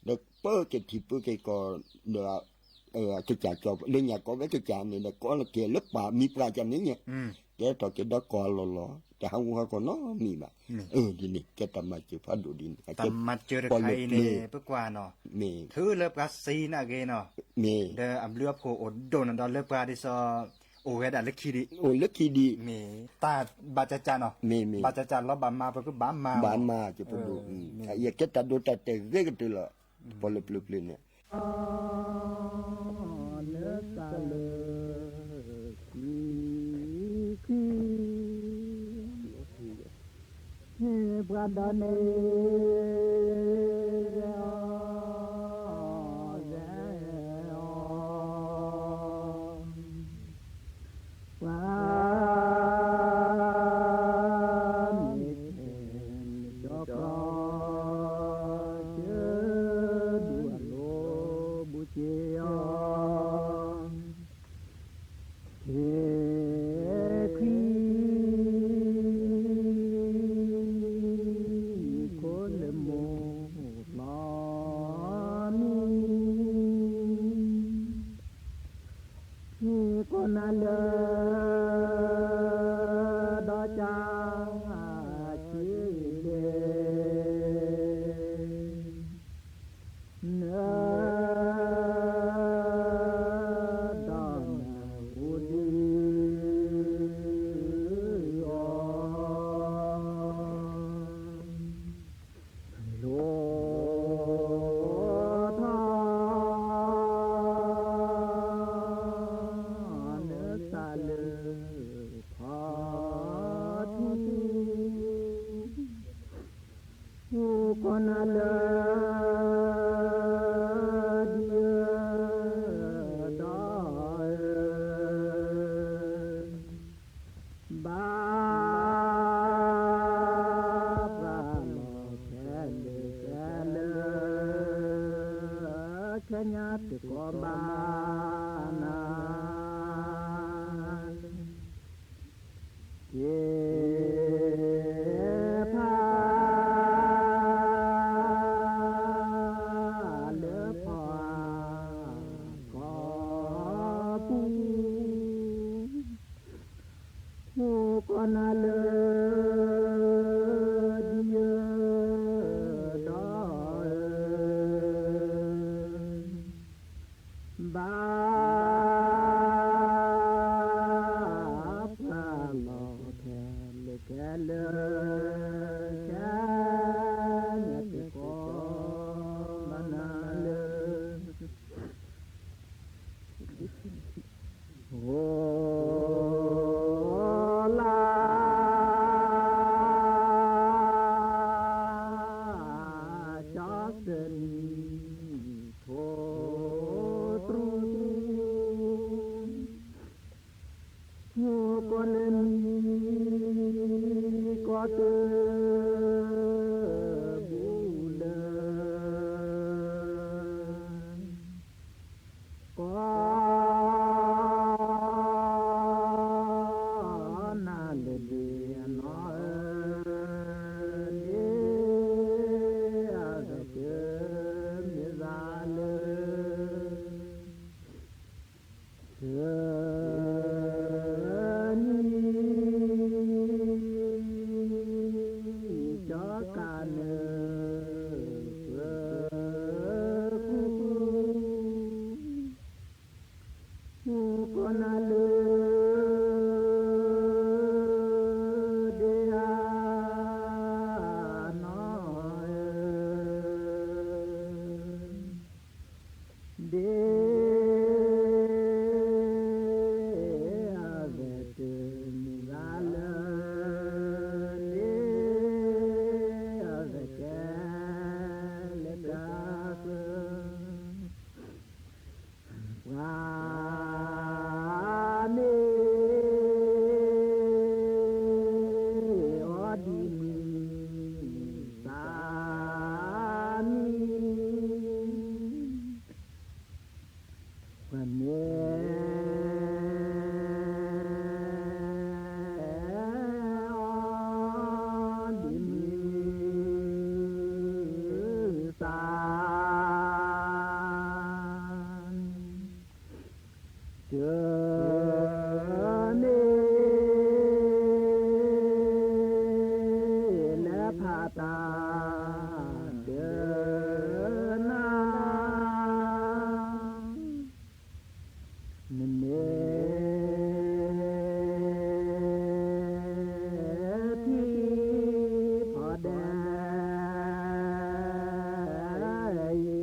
ဒီးပၢက့ၤထံပၢက့ၤကီၢ်ဒီး ကစၢ်ကၠီ လၢညါကိးဝဲကစၢ်န့ၣ်ဒီး ကိးလၢက့ၤလၢပၢ်မံပှၢ်ကန့ၣ်ညါ, ကဲထီၣ်က့ၤဒီးကီၢ်အလီၢ်လီၤ တဟးဂူာ်ဟးဂီၤနီတမံၤဘၣ်, ဒ်န့ၣ် ကဲတၢ်မၤစၢၤဖးဒိၣ်ဒ်န့ၣ်, တၢ်မၤစၢၤတခါအံၤန့ၣ် ပကွၢ်နီၤ, မ့ၢ် ထုးလၢပှၤစံးနာ်က့နီၤ, မ့ၢ် ဒီးအဘျုးအဖှိၣ်အိၣ်ဒိၣ်န့ၣ်ဒီးလၢပှၤဒ်သိး အိၣ်ဝဲဒၣ်လၢခံဒံး, အိၣ်လၢခံဒံး, မ့ၢ် တၢ်ဘၣ်ကကးနီၤ, မ့ၢ် မ့ၢ် ဘၣ်ကကးလီၤဘၣ်မၤ ပကဘၣ်မၤ ဘၣ်မၤ ယဖိဒိၣ်, ယကဲတၢ်ဒိတၢ်တဲာ်ဂ့ၤကတၢၢ်လီၤ, ပှၤလၢပျၢၤပျၢၤန့ၣ် လၢသးလၢ ခံခံ ပှၤဒီးန့ၣ် ပှၤမ့ၢ်တဲန့ၣ် ကၠီကျီ ကၠိဒူၣ်အလိၤဘူးက့ၤအီၤ, ဟ့ၣ်ခွံ ခိၣ်လၢမိၢ်လီၤမံ ဟ့ၣ်ကိးနၤလၢ ဒီးကၢ်ဆံးဘ့ၣ် နၢ ဒီးနၢ်ဟူဒုး အီၤ လိၣ်ထီၣ် နသးလၢ ဖီထူ ဟ့ၣ်ကိးနၤလၢ ဒုး ဒီး ဘၣ် ပှၤလီၤခဲလၢာ်ခဲလၢာ် ခဲညါတကိးဘၣ်နၤ က့ၤဖး လၢဖီ ကီၢ်ပူၤ ဟ့ၣ်ကိးနၤလၢ ဒုး ဒီး ဘၣ် ဒ်အဝဲတမုၢ်ဂၤလၢ ဒ်အဝဲကဲလၢတၢ်ဃၢၤ ပှၤမ့ၢ်အီဒံးမုၢ်သးမံ ပှၤမ့ၢ်အီဒံးမုၢ် သး တမ့ၢ်လၢဖးတၢ်ဒၢနၤ နမ့ၢ်ထံၣ်ဖီဒဲးအံၤ အီ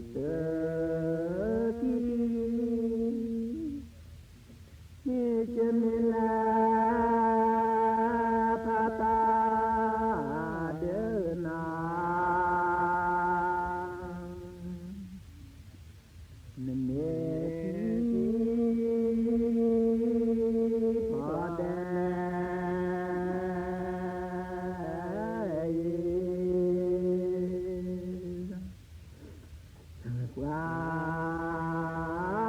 တၢ် ထံမၤစၢၤတက့ၢ် မ့တမ့ၢ်လၢဖးတၢ်ဒၢနၤ နမ့ၢ်ထံၣ်ဖီဒဲး ပှၤမ့ၢ်အီဒံးမုၢ် တဲတီတီ တမ့ၢ်အိၣ်သ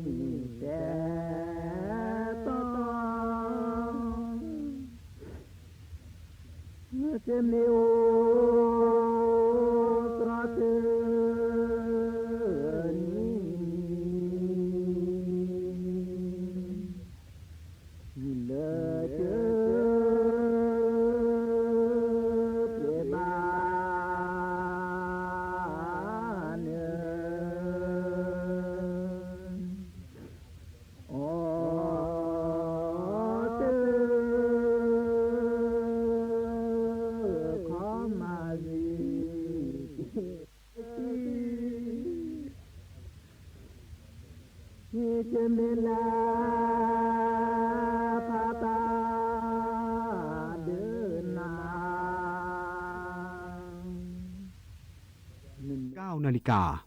ြီတနံၤနံၤ မ့ၢ်လၢကပျဲဘၣ်နၤ အီတၢ် ခီမၤစၢၤ မ့တမ့ၢ်လၢဖးတၢ်ဒၢနၤ ကၢ်အီၤနၣ်လံကၢ်